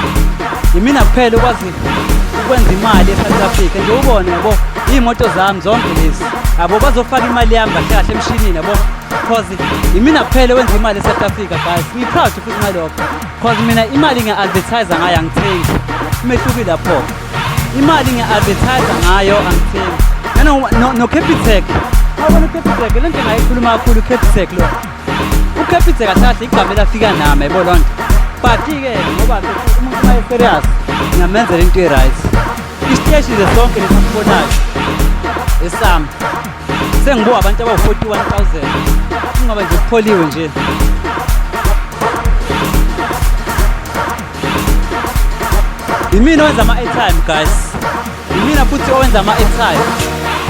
Imina kuphela okwazi ukwenza imali eSouth Africa. Nje ubone yabo, iy'moto zami zonke lezi. Yabo, bazofaka imali yami kahle kahle emshinini yabo. Cause imina kuphela owenza imali eSouth Africa guys. Ngi-proud futhi ngalokho. Cause mina imali ngiya-advertise ngayo angithengi. Umehluko lapho. Imali ngiya-advertise ngayo angithengi. Nano no Capitec. Awubona uCapitec lento engayikhuluma kakhulu uCapitec lo. UCapitec kahle kahle igama elafika nami yabo lonto. But-ke ngoba umuntu uma e-serious ngiyamenzela into e-right. Isiteshi nje sonke lesibonayo esami. Sengibuka abantu abawu-41,000. Kungoba nje kupholiwe nje. Yimina owenza ama-airtime guys. Yimina futhi owenza ama-airtime.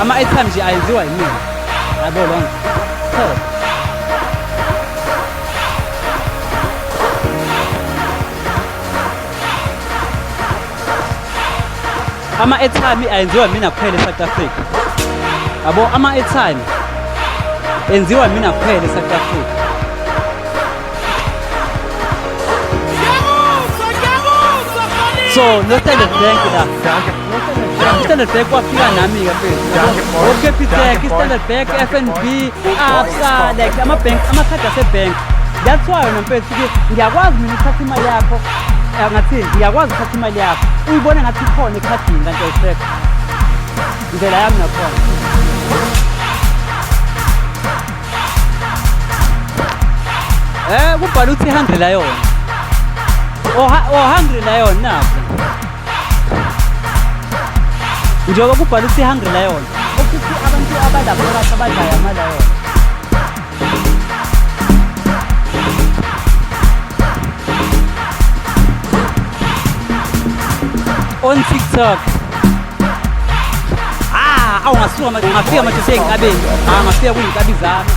Ama-airtime nje ayenziwa yimina. Yabo lonto. So, ama-airtime ayenziwa mina kuphela eSouth Africa. Yabo, ama-airtime enziwa mina kuphela eSouth Africa. So no Standard Bank la. Dankie. Standard Bank wafika nami-ke mfethu. Dankie, boy. O-Capitec, Dankie, boy. i-Standard Bank, Dankie, FNB, boy. ABSA, like ama-bank, amakhadi ase-bank. That's why wena mfethu ke ngiyakwazi mina ukuthatha imali yakho, ngathini, ngiyakwazi ukuthatha imali yakho uyibone ngathi ikhona ekhadini kanti ayisekho. Indlela yami nakhona. Kubhala ukuthi Hungry Lion. Oh, Hungry Lion nakho. Njengoba kubhala ukuthi Hungry Lion, okuthi abantu abalapha abadlayo ama-lion. On TikTok. Awu ngasuka manje, ngafika manje sey'nkabeni. Ngafika kuy'nkabi zami.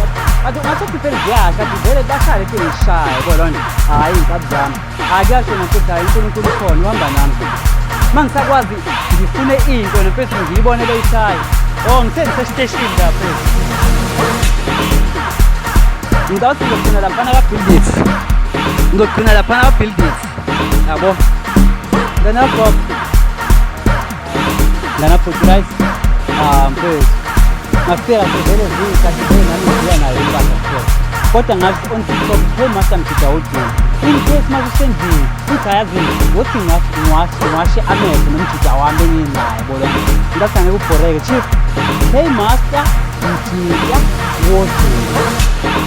Kanti ungathi phela ziyasha, kanti vele bahlale ethi ngishaya, yabo lona. Hhayi iy'nkabi zami. Hhayi kuyasho nomfethu, hhayi uNkulunkulu ukhona, uhamba nami. Uma ngisakwazi ngifune into nomfethu ngiyibone beyishaya. Oh, ngithe ngisesiteshini la mfethu. Ngicabanga ukuthi ngizogcina laphana ka-Build It. Ngizogcina laphana ka-Build It. Yabo. Ngana Bob. Ngana Portuguese. Mfethu. Ngafika vele ziyikhathi vele nami ngibuya nayo impahla kuphela. Kodwa ngathi on TikTok hey master mjida wodumo. In case mase usendlini uthi ayazini wothi ngiwashe amehlo nomjida wami enginayo bona. Ngathi angeke ubhoreke chief. Hey master mjida wodumo.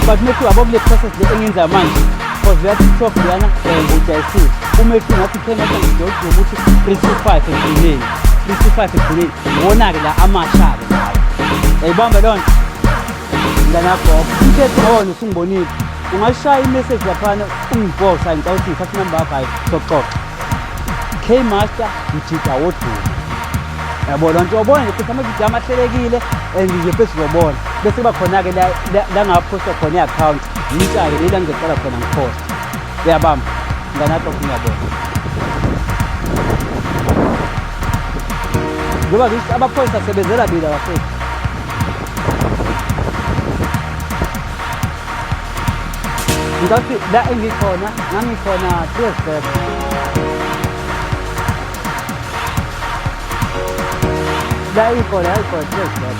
But mehlu yabo kule process le engiyenzayo manje. Cause leya TikTok leyana ngujayisile. Umehlu ngathi hey master mjida wodumo uthi 325 ekugcineni. 325 ekugcineni. Ngibona-ke la amasha-ke lawo. Yayibamba loo nto. Mntanakho, umthetho ngawona usungibonile. Ungashaya i-message laphana ungibox, hayi ngicela ukuthi ngithathe inamba yakho, hayi soxoxa. K Master mjida wodumo. Yabo loo nto uyabona nje futhi amavidiyo amahlelekile and nje bese uzobona. Bese kuba khona-ke la ngaphosta khona i-account. Yintsha-ke le la ngizoqala khona ngiphosta. Uyabamba? Mntanakho ngiyabona. Njengoba ngisho amaphoyisa asebenzela mina bafethu. Ngathi la engikhona, ngangikhona 3 years back. La engikhona, ngangikhona 3 years back.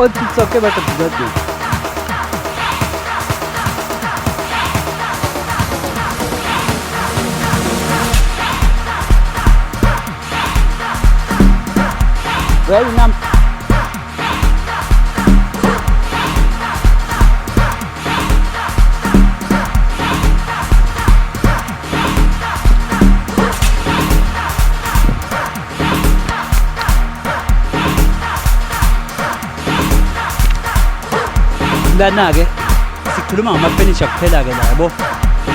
On TikTok ke batla go. Value number. Lana-ke sikhuluma ngamafenisha kuphela-ke la, yabo.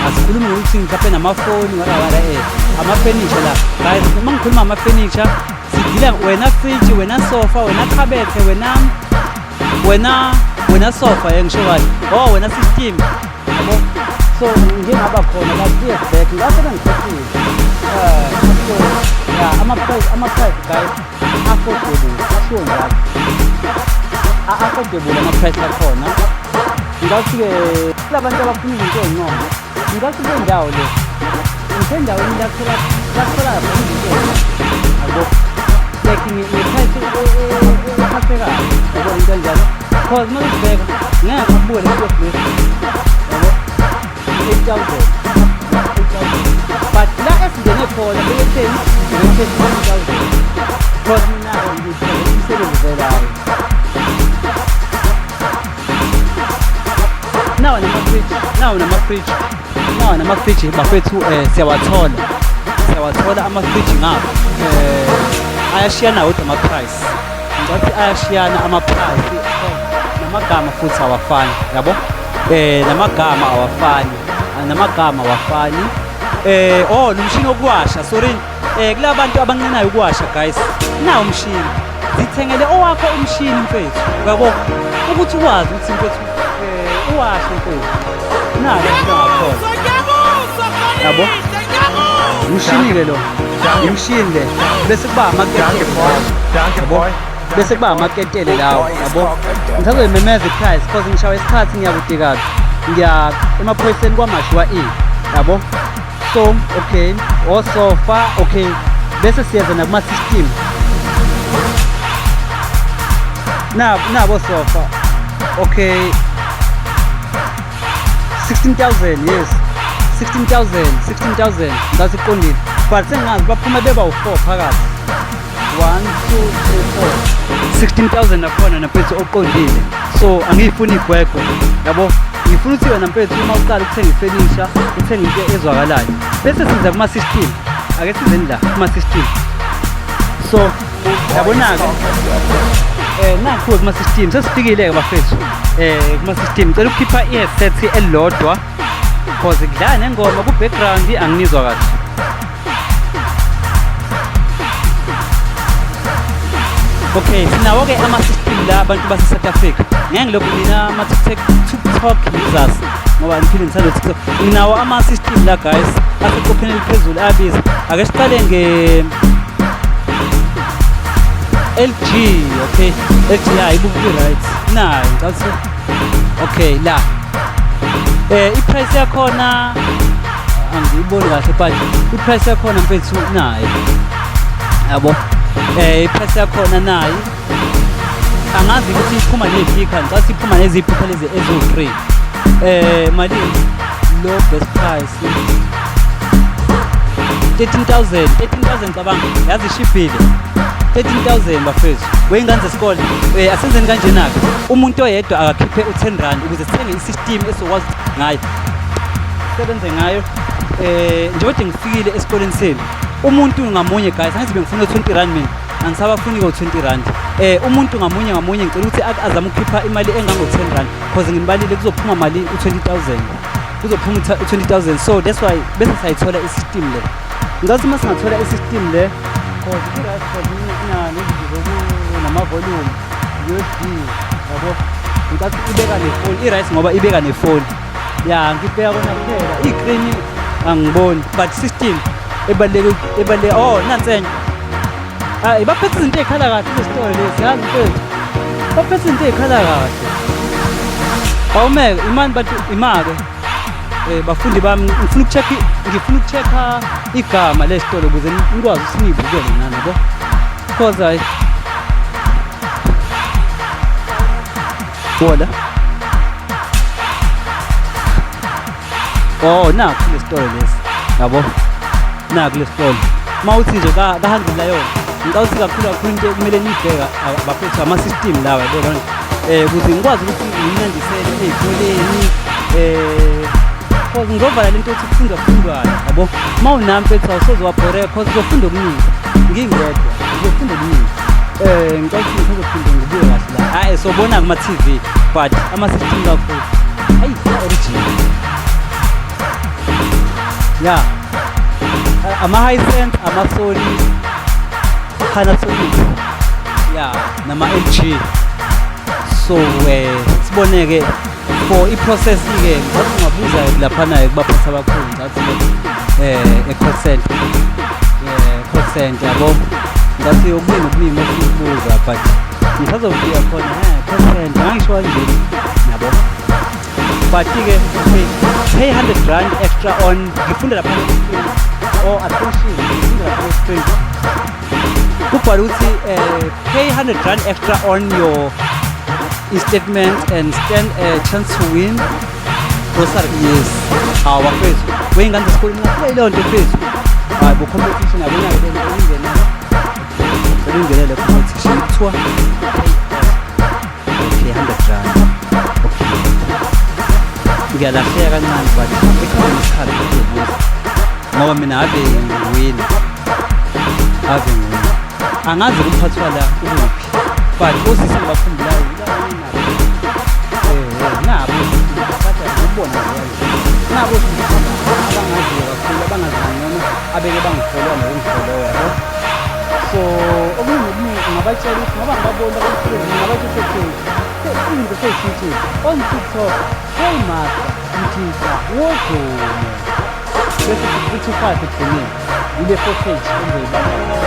Asikhulumi ngokuthi mhlawumbe namafoni warawara amafenisha la guys. Uma ngikhuluma ngamafenisha sidila wena fridge, wena sofa, wena khabethe, wena sofa, ngisho kahle, oh wena system, yabo. So ngingaba khona la years back ngase bengikhohlile. So yeah, ama-price guys affordable, ashiwo njalo, affordable ama-price akhona. Ngathi-ke kulabantu abafuna izinto ey'ngcono, ngathi kule ndawo le ngisendaweni la kuthola khona izinto ey'ngcono, yabo, like nge-price ephathekayo, yabo, into enjalo. Cause uma usibheka ngeke akubuke le nto lesi, yabo, 8,000, 8,000, but la esingene khona beyetheni beyetheni 7,000, cause mina-ke ngithole umsebenzi velayo. Nawo nama-fridge, nawo nama-fridge, nawo nama-fridge bafethu. Siyawathola ama-fridge ngapha. Ayashiyana kodwa ama-price, ngathi ayashiyana ama-price, namagama futhi awafani, yabo. Namagama awafani, namagama awafani. Oh, nomshini wokuwasha, sorry, kulabantu abancenayo ukuwasha guys, nawo umshini. Zithengele owakho umshini mfethu, uyabo, ukuthi ukwazi ukuthi mfethu uwashe mfethu. Nalo ngakhona, yabo, umshini-ke lo, umshini le, bese kuba Dankie amaketele, boy. Dankie yabo, boy. Bese kuba amaketele lawo, yabo. Ngisazoyimemeza i-price cause ngishawa isikhathi, ngiyakude kabi, ngiya emaphoyiseni KwaMashu wa-E, yabo. So okay, osofa, okay, bese siyeza nakuma-system. Nabo sofa, okay, 16,000, yes, 16,000, 16,000 ngathi iqondile, but sengazi baphuma beba u-4 phakathi, 1 2 3 4, 16,000 nakhona namfethu oqondile. So angiyifuni igwegwe, yabo. Ngifuna ukuthi wena mfethu uma uqala ukuthenga ifenisha uthenge into ezwakalayo. Bese siza kuma-system, ake sizeni la kuma-system. So yabona-ke, nakhu kuma-system sesifikile-ke bafethu. Kuma-system ngicela ukukhipha i-headset elilodwa cause kudlala nengoma ku-background, anginizwa kahle. Okay, sinawo-ke ama-system la abantu base-South Africa. Ngeke ngilokhu nina ama-TikTok users ngoba ngiphinde ngithanda TikTok. Nginawo ama-system la guys aseqopheni eliphezulu, abiza. Ake siqale nge LG, okay. LG ya ibuka right. Nayo ngathi okay la. I-price yakhona angiyiboni kahle, but i-price yakhona mfethu nayo. Yabo. I-price yakhona nayo angazi ukuthi iphuma ney'speaker, ngicathi iphuma nezipikha lezi eziwu-3. Malini lo best price? 13,000, 13,000, cabanga, yazi ishibhile. 13,000 bafethu. Wey'ngane zesikole, asenzeni kanjena-ke. Umuntu oyedwa akakhiphe u-10 rand ukuze sithenge i-system esizokwazi ngayo sebenze ngayo. Njengoba ngifikile esikoleni senu, umuntu ngamunye guys, angithi bengifuna u-20 rand, mina angisabafuni-ke u-20 rand. Umuntu ngamunye ngamunye ngicela ukuthi azame ukukhipha imali engango-10 rand cause ngimbalile kuzophuma mali u-20,000, kuzophuma u-20,000. So that's why bese sayithola i-system le. Ngathi uma singathola i-system le cause i-right, cause nezinto nama-volume, USB, yabo. Ngicathi ibeka nefoni i-right ngoba ibeka nefoni ya, ngibheka kona kuphela iy'krini angiboni, but system ebaluleke, ebaluleke. Oh, nansi enye. Hayi, baphethe izinto ey'khala kahle kulesitolo lesi, yazi mfethu, baphethe izinto ey'khala kahle. Awumeke imani bantu, ima-ke bafundi bami, ngifuna uku-check-a igama lesitolo ukuze nikwazi ukuthi niyibukele nani, yabo, cause hayi wola. Oh, nakhu lesitolo lesi, yabo, naku lesitolo. Uma uthi nje ka-Hungry Lion. Ngicabanga ukuthi kakhulu kakhulu into ekumele niyibheka bafethu ama-system lawa yabo lona ukuze ngikwazi ukuthi nginandisele ey'koleni cause ngizovala lento yokuthi kufundwa kufundwana yabo. Uma unami mfethu awusoze wabhoreka cause uzofunda okuningi, ngingedwa ngizofunda okuningi. Ngicela ukuthi ngisazophinde ngibuye kahle la. Hhayi sobona kuma-T_V but ama-system kakhulu ayi original ya ama-Hisense, ama-Sony, Panasonic ya nama-LG. So sibone-ke for i-process-ke, ngizathi ungabuza laphana-ke kubaphathi abakhulu, ngizathi e-call center, call center yabo. Ngathi okuningi okuningi ofuna ukubuza but ngisazofika khona call center ngangisho kanje yabo. But-ke okay, pay 100 rand extra on ngifunda lapha oh attention, ngifunda lapha screen kubhala ukuthi pay 100 rand extra on your statement and stand a chance to win grocery. Yes, hawu bafethu, wey'ngane zesikoleni ngafika leyo nto mfethu. Hayi bo, competition yabona-ke le ingenele competition kuthiwa okay 100 rand. Okay, ngiyalahleka kancane but ekuhambeni isikhathi ngizobuza ngoba mina ave ngiwina, ave ngiwina. Angazi umphathi wala ukuphi but osisi engibakhumbulayo yilaba nabo nabo but ngikubona nje nabo osisi abangaziyo kakhulu, abangazi ngcono, abeke bangifollowa nokungifollowa yabo. So okunye nokuningi ungabatshela ukuthi ngoba ngibabona emsebenzini, ngabatshela ukuthi okay izinto seyishintshile on TikTok, hey master Mjida wodumo, bese futhi 5 ekugcineni ile footage engizoyibamba.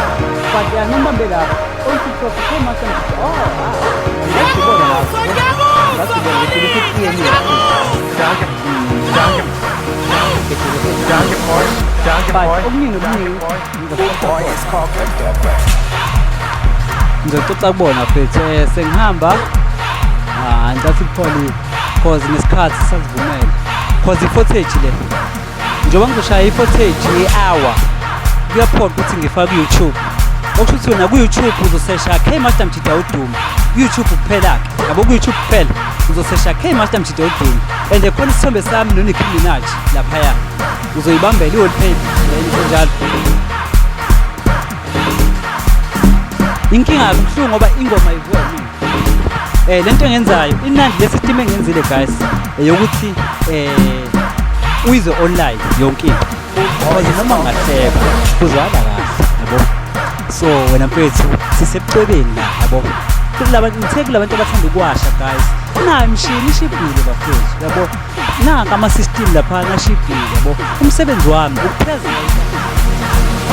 But ya noma lapho on TikTok, hey master Mjida, oh ngiyakubona lapho, ngakubona ukuthi Danke. Danke. Danke, boy. Danke, but boy. okuningi Danke, nokuningi boy. ngizoxoxa kubona mfethu. Sengihamba ah ngicathi kupholile cause nesikhathi sasivumele cause i-footage le njengoba ngizoshaya i-footage ye-hour kuyaphoqa ukuthi ngifake ku-YouTube. Okusho ukuthi wena ku-YouTube uzosesha K Master Mjida udumo ku-YouTube kuphela-ke yabo, ku-YouTube kuphela uzosesha K Master Mjida udumo and khona isithombe sami no-Nicki Minaj laphaya, uzoyibambela i-wallpaper into njalo. Inkinga kubuhlungu ngoba ingoma ivuka yimina. Lento engenzayo inandi le system engenzile guys eyokuthi uyizwe online yonke into because noma ungahleka kuzwakala kahle yabo. So wena mfethu sisebucwebeni la yabo, kulaba ngithe kulabantu abathanda ukuwasha guys, nayo imishini ishibhile bafethu yabo, nanka ama-system laphana ashibhile yabo. Umsebenzi wami ukuphezela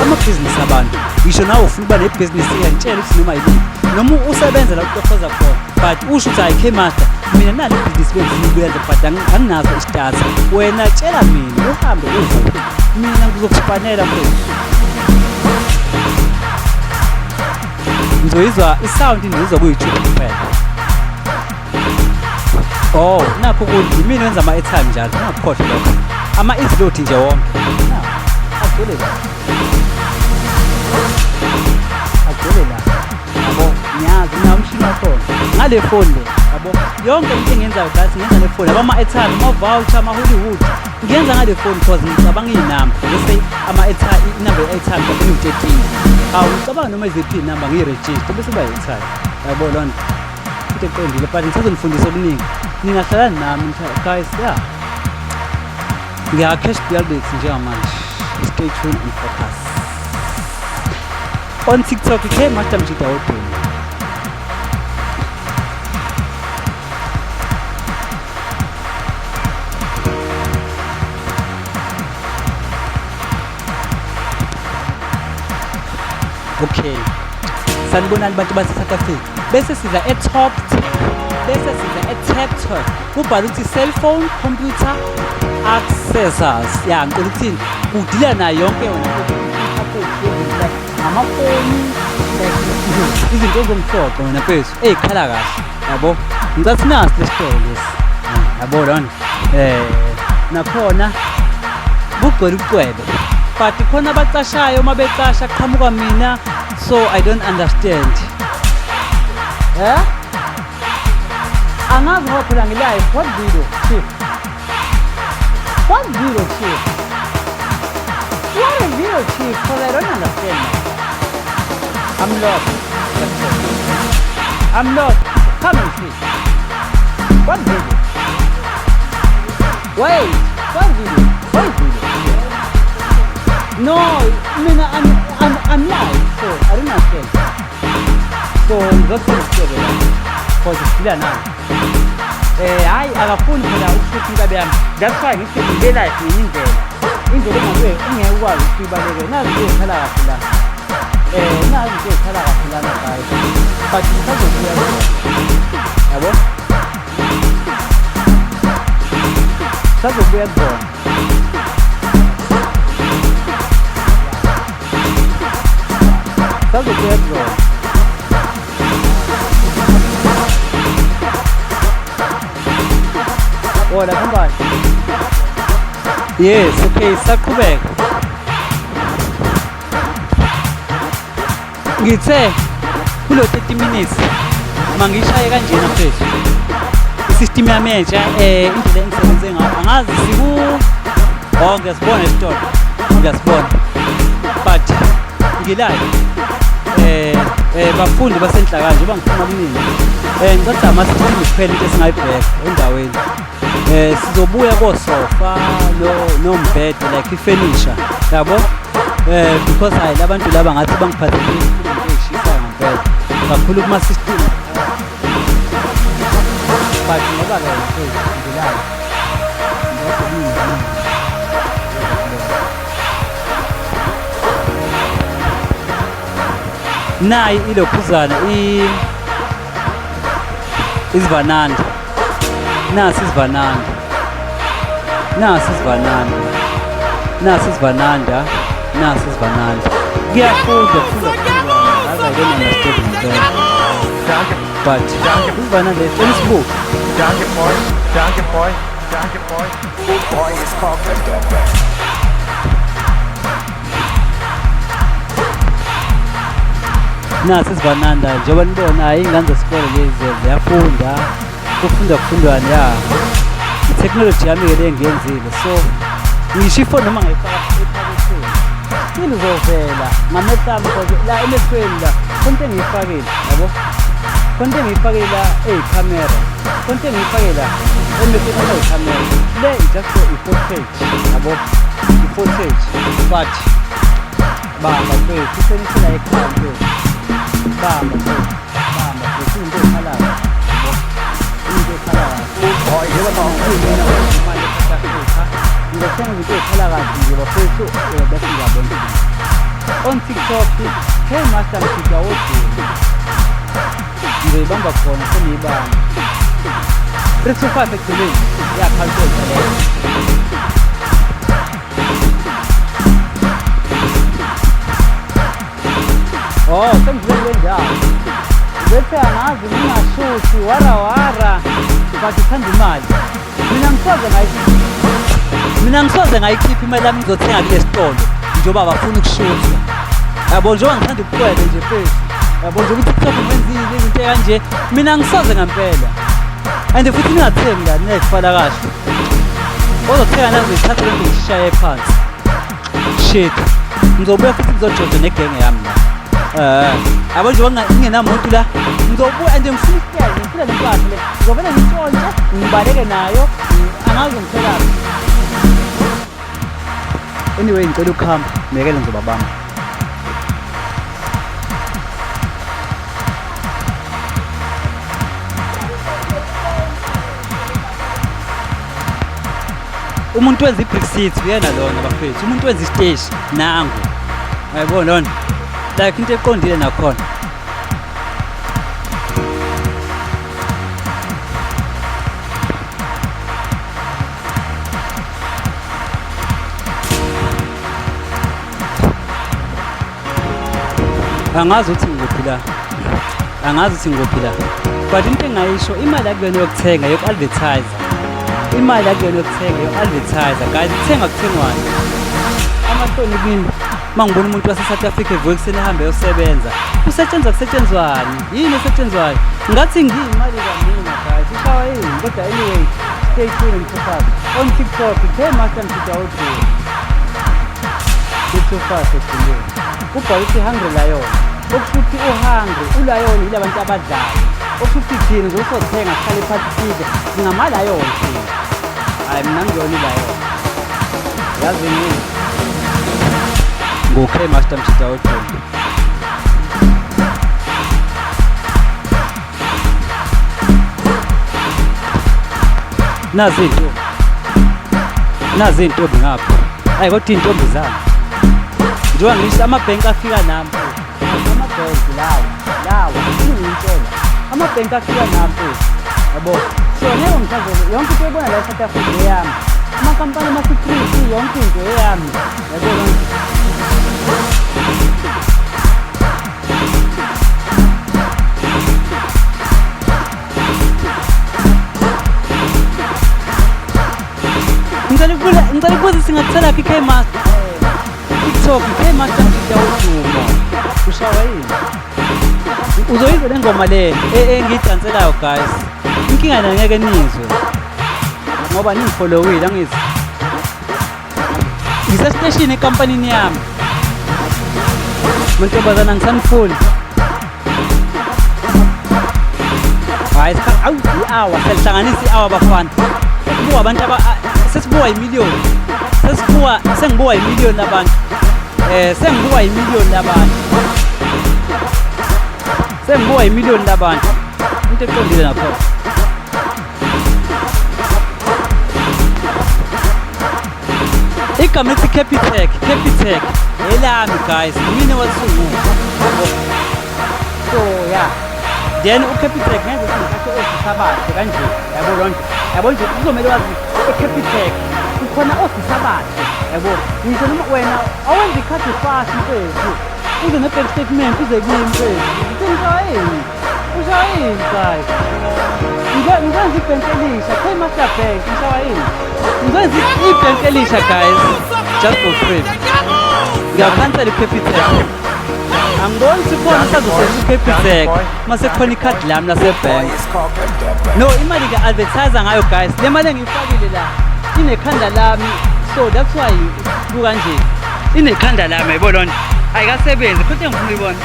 amabhizinisi abantu, ngisho nawe ufuna ukuba nebhizinisi iyangitshela ukuthi noma yiliphi noma usebenza la utofoza khona but usho ukuthi hayi K-Master mina nalo ibhizinisi bengifuna ukuyenza but anginaso isitata, wena tshela mina uhambe uvuke mina ngizokufanela mfethu. Ngizoyizwa i-sound ngizwa ku-YouTube kuphela. Oh nakho kuthi yimina wenza ama-airtime njalo, ungakukhohlwa lokho, ama-easy load nje wonke agcwele la, agcwele la yabo. Ngiyazi nawo umshini wakhona ngale foni le yabo, yonke into engiyenzayo guys ngiyenza ngefoni yabo, ama-airtime, ama-voucher, ama-Hollywood ngiyenza ngale foni cause ngicabanga iy'namba, let's say ama-airtime, inamba ye-airtime mhlawumbe iwu-13, awu ngicabanga noma iziphi iy'namba ngiyirejiste bese kuba i-airtime yabo loo nto futhi eqondile. But ngisazonifundisa okuningi, ningahlala nami guys. Yeah, ngiya-cash buildings njengamanje. Stay tuned and focus on TikTok K Master Mjida wodumo. Okay, sanibonani bantu base-South Africa. Bese siza e-Top 10, bese siza e-Tap Talk, kubhala ukuthi cellphone, computer accessories. Ya ngicela ukuthini udila nayo yonke wena amafoni, like izinto zomsoco wena mfethu ey'khala kahle yabo. Ngicathi nasi lesitolo lesi yabo lona nakhona kugcwele ucwebe but khona abacashayo uma becasha qhamuka mina. So I don't understand. Eh? Angazi ngoba phela ngi-live. What video, chief? What video, chief? What a video, chief? Because I don't understand. I'm lost. That's all. I'm lost. Come and see. What video? Wait. What video? What video? No, mina I'm live, so I don't understand. So ngizothola isitshebe la. Because siphila nayo. Hayi, akafuni phela ukushutha inkabi yami. That's why ngithi ngibe live ngenye indlela. Indlela engabe engeke ukwazi ukuthi uyibalekele. Nazi into ey'khala kahle la. Nazi into ey'khala kahle lana, guys. But ngisazobuya kuzona. Yabo? Sazobuya kuzona. Sazobuya kuzona. Oh, lapha mbali. Yes, okay, saqhubeka. Ngithe kulo 30 minutes mangishaye kanjena mfethu. I-system yami entsha, indlela engisebenze ngayo, angazi siku. Oh, ngiyasibona isitolo. Ngiyasibona. But ngi-live. Bafundi basenhlaka nje ngifuna kuningi. Ngicela ama-system kuphela into esingayibheka endaweni. Sizobuya kosofa no nombhede, like i-furniture, yabo, because hayi, labantu laba ngathi bangiphathele izinto ey'shisayo ngempela kakhulu kuma-system, but ngoba-ke ngi-live ngiyakho. Nayi ilokhuzana, isivananda. Nasi isivananda, nasi isivananda, nasi isivananda, nasi isivananda. Kuyafundwa, kufundwa, kufundwa. Aze I don't understand ngempela. Danke, But isivananda cela isibuke. Danke, boy. Danke, boy. Danke, boy. Boy is called. Nasi isivananda, njengoba nibona, hayi, iy'ngane zesikole lezi ziyafunda, kufundwa, kufundwane. Ya, i-technology yami-ke le engiyenzile. So ngisho ifoni noma ngayifaka ephaketheni, still uzovela ngamehlo ami, because la emehlweni la khona into engiyifakile, yabo, khona into engiyifakile la eyikhamera, khona into engiyifakile la emehlweni ami eyikhamera le, just for i-footage, yabo, i-footage. But bamba mfethu, ifenisi la ekhaya mfethu, bamba mfethu, bamba mfethu, izinto ey'khalayo, yabo, izinto ey'khala kahle. Njengoba ngiyimina imali e-South Africa, ngizothenga izinto ey'khala kahle nje, bafethu. Bese ngiyabona on TikTok, hey master Mfika wodini, ngizoyibamba khona, seniyibamba 325 ekugcineni, i-akhawunti entsha leyo. Oh, sengidlule kule ndawo. Bese angazi ngingashuthi wara wara, but uthanda imali. Mina ngisoze ngayikhipha imali yami ngizothenga kule sitolo njengoba bafuna ukushuthwa. Yabo, njengoba ngithanda ubucwebe nje mfethu. Yabo, nje ukuthi TikTok ngwenzile izinto kanje, mina ngisoze ngempela. And futhi ningathengi la, ninezifala kahle. Ozothenga la ngizithatha lento ngishaye phansi. Shit. Ngizobuya futhi ngizojoja negenge yami la. Yabo, njengoba ngingenamuntu la, ngizobuya and ngifuna isitayela, ngifuna le mpahla le. Ngizovele ngitshontshe, ngibaleke nayo, angazi ngitholaphi. Anyway, ngicela ukuhamba, mekele ngizobabamba. Umuntu wenza i-brick city uyena lona, bafethu. Umuntu wenza isiteshi nangu. Uyayibona lona? Like into eqondile nakhona. Angazi ukuthi ngikuphi la, angazi ukuthi ngikuphi la, but into engayisho, imali akuyona yokuthenga, yoku-advertise. Imali akuyona yokuthenga, yoku-advertise, guys. Kuthenga kuthengwane amahloni kini. Uma ngibona umuntu wase-South Africa evuka ekuseni ehambe eyosebenza, kusetshenzwa kusetshenzwani? Yini esetshenzwayo? Ngathi ngiyimali kamina guys, ishawa yini? Kodwa anyway, stay tuned and keep up. On TikTok, K Master Mjida Wodumo. Too fast ekugcineni. Ubhala ukuthi hungry lion. Okusho ukuthi u-hungry, u-lion yila bantu abadlayo. Okusho ukuthi thina nje usothenga sihlale phansi sidle, singama-lion thina. Hhayi mina ngiyona i-lion. Yazi yini? Ngu-K Master Mjida Wodumo. Nazi iy'ntombi. Nazi iy'ntombi ngapha. Hhayi kodwa iy'ntombi zami. Njengoba ngisho amabhenki afika nami. Amabhenki lawa, lawa, ngiyitshela. Amabhenki afika nami. Yabo. So ngeke ngichazele yonke into oyibona la e-South Africa eyami. Amankampani ama-security yonke into eyami. Yabo lonke. Ngicela ukubuza ngicela ukubuza singathola phi K Master? TikTok K Master Mjida Wodumo. Ushawa yini? Uzoyizwa le ngoma le engiyidanselayo guys. Inkinga la ngeke nizwe. Ngoba ningifollowile angizi. Ngisesiteshini enkampanini yami. Mantombazana ngisanifuni. Hayi awu i-hour selihlanganisa i-hour bafana. Sesibuka abantu aba sesibuka imiliyoni. Sesibuka sengibuka imiliyoni labantu. Sengibuka imiliyoni labantu. Sengibuka imiliyoni labantu. Into eqondile nakhona. Igama lithi Capitec, Capitec elami guys, mina wasungula. So yeah. Then uCapitec ngeke ukuthi ngithathe ofisa abahle kanje, yabo lonto. Yabo nje kuzomele wazi eCapitec kukhona ofisa abahle, yabo. Ngisho noma wena awenza ikhadi fast mfethu. Uze ne-bank statement uze kimi mfethu. Ushaya yini? Ushaya yini guys? Ngikwenza ibhenki elisha, K Master Bank, ngishaya yini? Ngikwenza ibhenki elisha guys, just for free. Ngiyakhansela iCapitec. Angiboni ukuthi khona usazosebenzisa iCapitec mase kukhona ikhadi lami lasebhenki. No, imali ngiya-advertise ngayo guys. Le mali engiyifakile la inekhanda lami, so that's why kukanje. Inekhanda lami yayibona lona. Ayikasebenzi, futhi engifuna uyibona.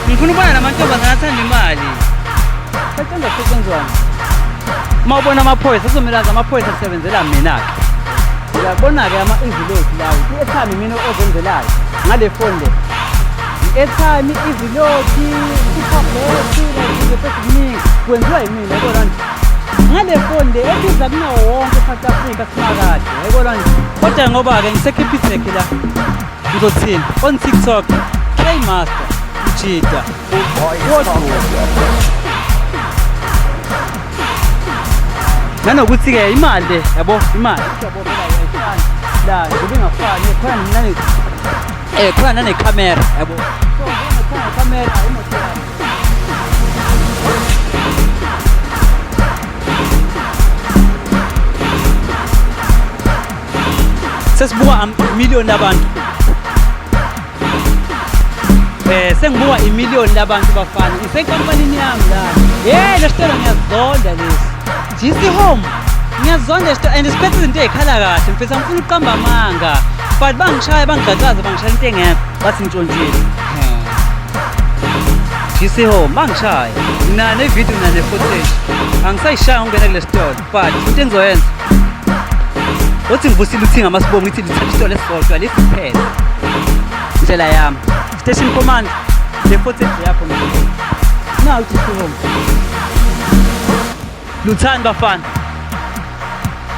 Ngifuna ukubona namantombazane athanda imali. Setshenzwa kusetshenzwana. Uma ubona amaphoyisa kuzomele azi amaphoyisa asebenzela mina-ke. Uyabona-ke ama-envelope lawo, i-airtime mina ozenzelayo ngale phone le. I-airtime, i-envelope, i-tablet, izinto eziningi kwenziwa yimina yabo lona. Ngale phone le ebiza kunawo wonke e-South Africa simakade yabo lona. Kodwa ngoba-ke ngiseCapitec la ngizothini on TikTok K Master Mjida Wodumo. Nanokuthi-ke imali le yabo imali yabo phela ayifani la njengoba ingafani khona nane khona nanekhamera yabo. So khona nekhamera imoto yami. Sesibuka imiliyoni labantu. Sengibuka imiliyoni labantu bafana. Ngisenkampanini yami la. Hey, lesitolo ngiyazonda lesi. GC Home. Ngiyazonda lesitolo and siphethe izinto ezikhala kahle. Mfethu angifuni ukuqamba amanga. But bangishaya bangigqacaza bangishaya into engekho bathi ntshontshile. GC Home bangishaya. Ngina ne-video ngina ne-footage. Angisayishaya ngingena kule sitolo but into engizoyenza uthi ngivusile uthinga amasibongo ngithi lithatha isitolo esisodwa lesi kuphela. Indlela yami. Station command le footage yakho ngizobona. Nawu GC Home. Luthani bafana.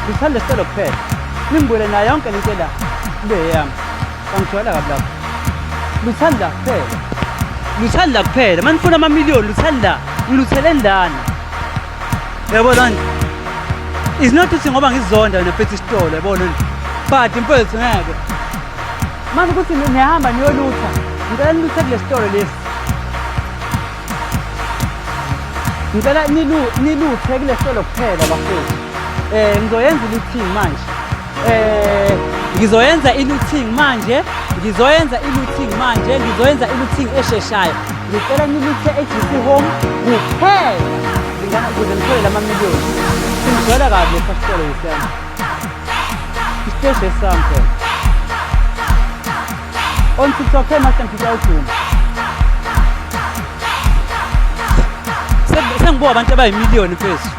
Luthani lesitolo kuphela. Ningibuyele nayo yonke lento la. Kube yami. Bangijwayela kabi lapho. Luthani la kuphela. Luthani la kuphela. Manifuna amamiliyoni luthani la. Ngilutheleni lana. Yabo lona. It's not ukuthi ngoba ngizonda wena mfethu isitolo yabo lona. But mfethu ngeke. Manje ukuthi nihamba niyolutha. Ngicela niluthe kule sitolo lesi. Ngicela niluthe kule sitolo kuphela bafethu. Ngizoyenza i-looting manje. Ngizoyenza i-looting manje. Ngizoyenza i-looting manje, ngizoyenza i-looting esheshayo. Ngicela niluthe e-GC Home kuphela. Zingane ukuze nithole lama million. Singizwela kabi lesa sitolo yisami. Isiteshi esami phela. On TikTok, hey Master Mphitha uDuma. Sengibuka abantu abayimiliyoni mfethu.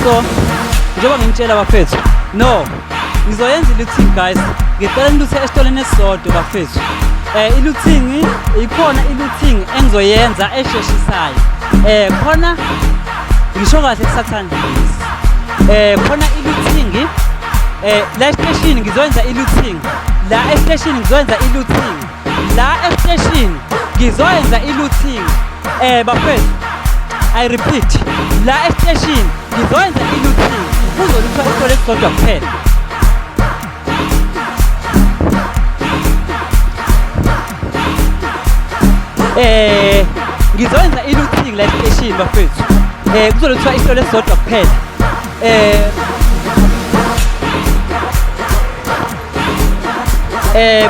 So njengoba nginitshela bafethu, no, ngizoyenza i-looting guys. Ngicela niluthe esitolweni esisodwa bafethu. I-looting ikhona, i-looting engizoyenza esheshisayo. Khona ngisho kahle kusathanda. Khona i-looting la esiteshini ngizoyenza i-looting. La esiteshini ngizoyenza i-looting. La esiteshini ngizoyenza i-looting. Bafethu, I repeat, la esiteshini ngizoyenza i-looting. Kuzoluthwa isitolo esisodwa kuphela. Ngizoyenza i-looting la esiteshini bafethu. Kuzoluthwa isitolo esisodwa kuphela.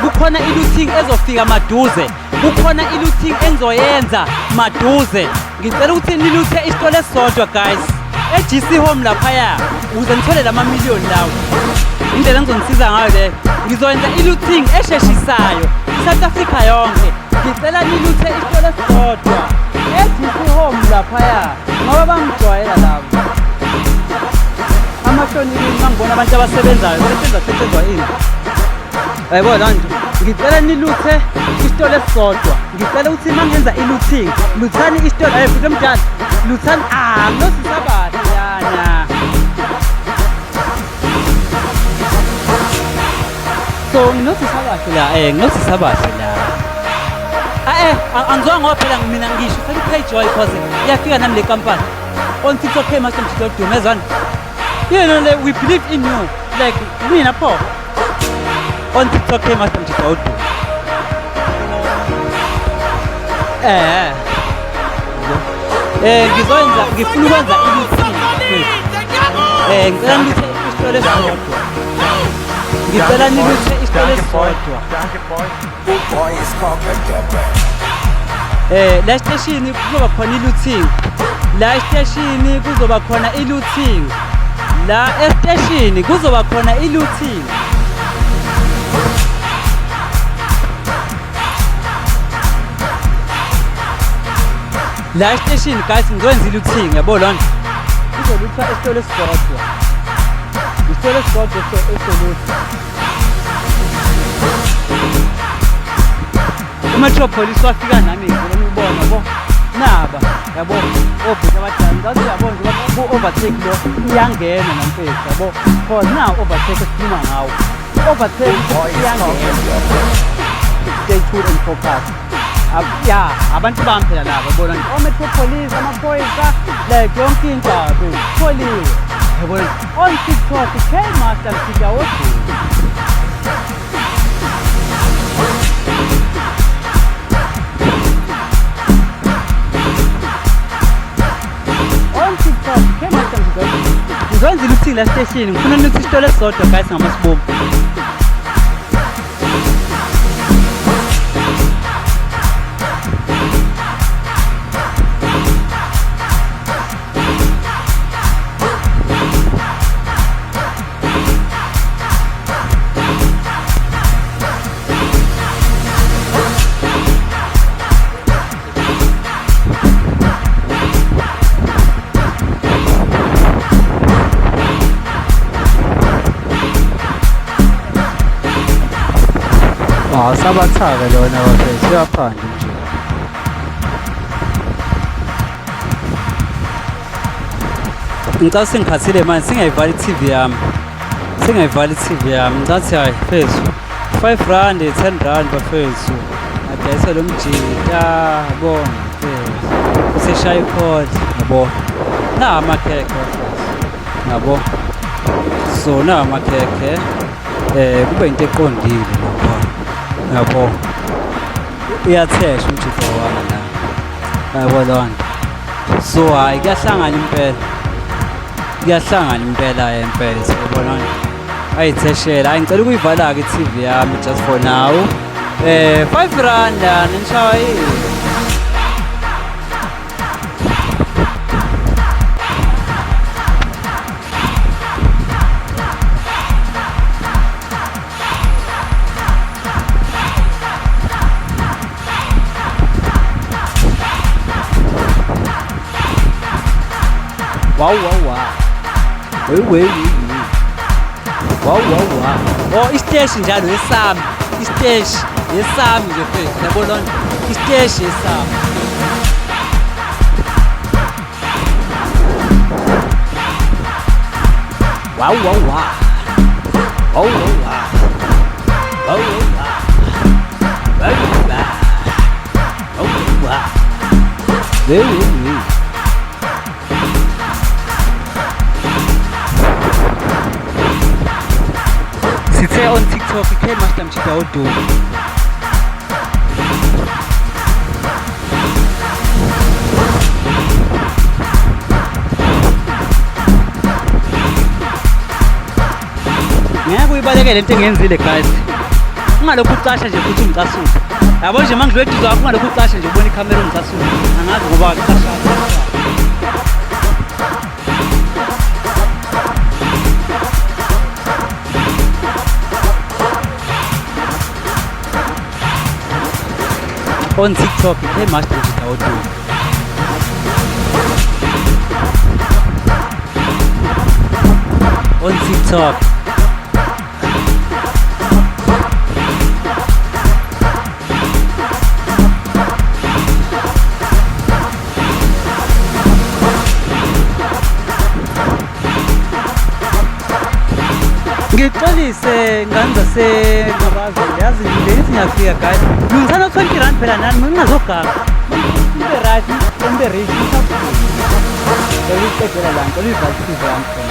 Kukhona i-looting ezofika maduze. Kukhona i-looting engizoyenza maduze. Ngicela ukuthi niluthe isitolo esisodwa guys. E-GC Home laphaya ukuze nithole lama million lawo. Indlela engizonisiza ngayo le, ngizoyenza i-looting esheshisayo i-South Africa yonke. Ngicela niluthe isitolo esisodwa e-GC Home laphaya ngoba bangijwayela labo. Amahloni kimi mangibona abantu abasebenzayo setshenzwa ini. Yayibona nje, ngicela niluthe isitolo esisodwa. Ngicela ukuthi uma ngenza i-looting, luthani isitolo, futhi omdala, luthani, nosisabathi yana. So nginosisabathi la, nginosisabathi la. Angizwanga ngoba phela mina ngisho sekuPay Joy because iyafika nami le company. On TikTok hey Master Mthito Dume ezwana. You know, like, we believe in you. Like mina pho. On TikTok hey Master Mthito Dume. Ngizoyenza, ngifuna ukwenza i-looting. Ngicela niluthe isitolo esisodwa. Ngicela niluthe isitolo esisodwa. La esiteshini kuzoba khona i-looting. La esiteshini kuzoba khona i-looting. La esiteshini kuzoba khona i-looting. La esiteshini guys ngizoyenza i-looting, yabo lona. Kuzoluthwa isitolo esisodwa. Isitolo esisodwa esizoluthwa. UMetro Police wafika nami ngicela ukubona yabo. Naba yabo obhuti abadala ngathi yabo nje ku-overtake lo iyangena namfethu yabo. Cause now overtake esikhuluma ngawo. Overtake iyangena. Stay tuned and focus. Ya, abantu bami phela laba bona nje o-Metro Police, amaphoyisa, like yonke into abo tholiwe. Yabo on TikTok K Master Mthita wodumo. On TikTok K Master Mthita wodumo. Ngizoyenza i-looting la station, ngifuna niluthi isitolo esisodwa guys ngamasibomu. Sabathake lona bafethu, uyaphanda nje. Ngicela sengikhathile manje, singayivali i-TV yami. Singayivali i-TV yami. Ngicathi hayi mfethu, 5 rand, 10 rand bafethu. Adayise lo mjita, yabo mfethu. Useshaya ikhodi, yabo. Na amakhekhe bafethu. Yabo. So na amakhekhe kube into eqondile lapha. Yabo, uyathesha umjita wami la, yabo loo nto. So hhayi, kuyahlangana impela, kuyahlangana impela mfethu, yabo loo nto. Ayitheshela. Hayi, ngicela ukuyivala-ke i-TV yami just for now. R5 lana, nishawa yini? Wow, wow, wow. We we we we. Wow, wow, wow. Oh, isiteshi njalo esami. Isiteshi esami nje mfethu. Yabo lona. Isiteshi esami. Wow, wow, wow. Wow, wow, wow. Wow, wow, wow. Wow, wow, wow. Wow, wow, wow. We we we. Sithe on TikTok iK Master Mjida Odumo. Ngeke uyibalekele lento engiyenzile guys. Ungalokhu ucasha nje futhi ungicasule. Yabo nje mangidlula eduze kwakho, ungalokhu ucasha nje, ubona ikhamera ungicasule. Angazi ngoba ucasha. On TikTok iK Master Mjida Odumo. On TikTok. Ngixolise ngane zaseNqabazela, yazi ngithi ngiyafika guys. Lungisana R20 phela nani, ngingazoganga. Nibe right, nibe rich. Ngikuqedela la, ngicela uyivale i-TV yami.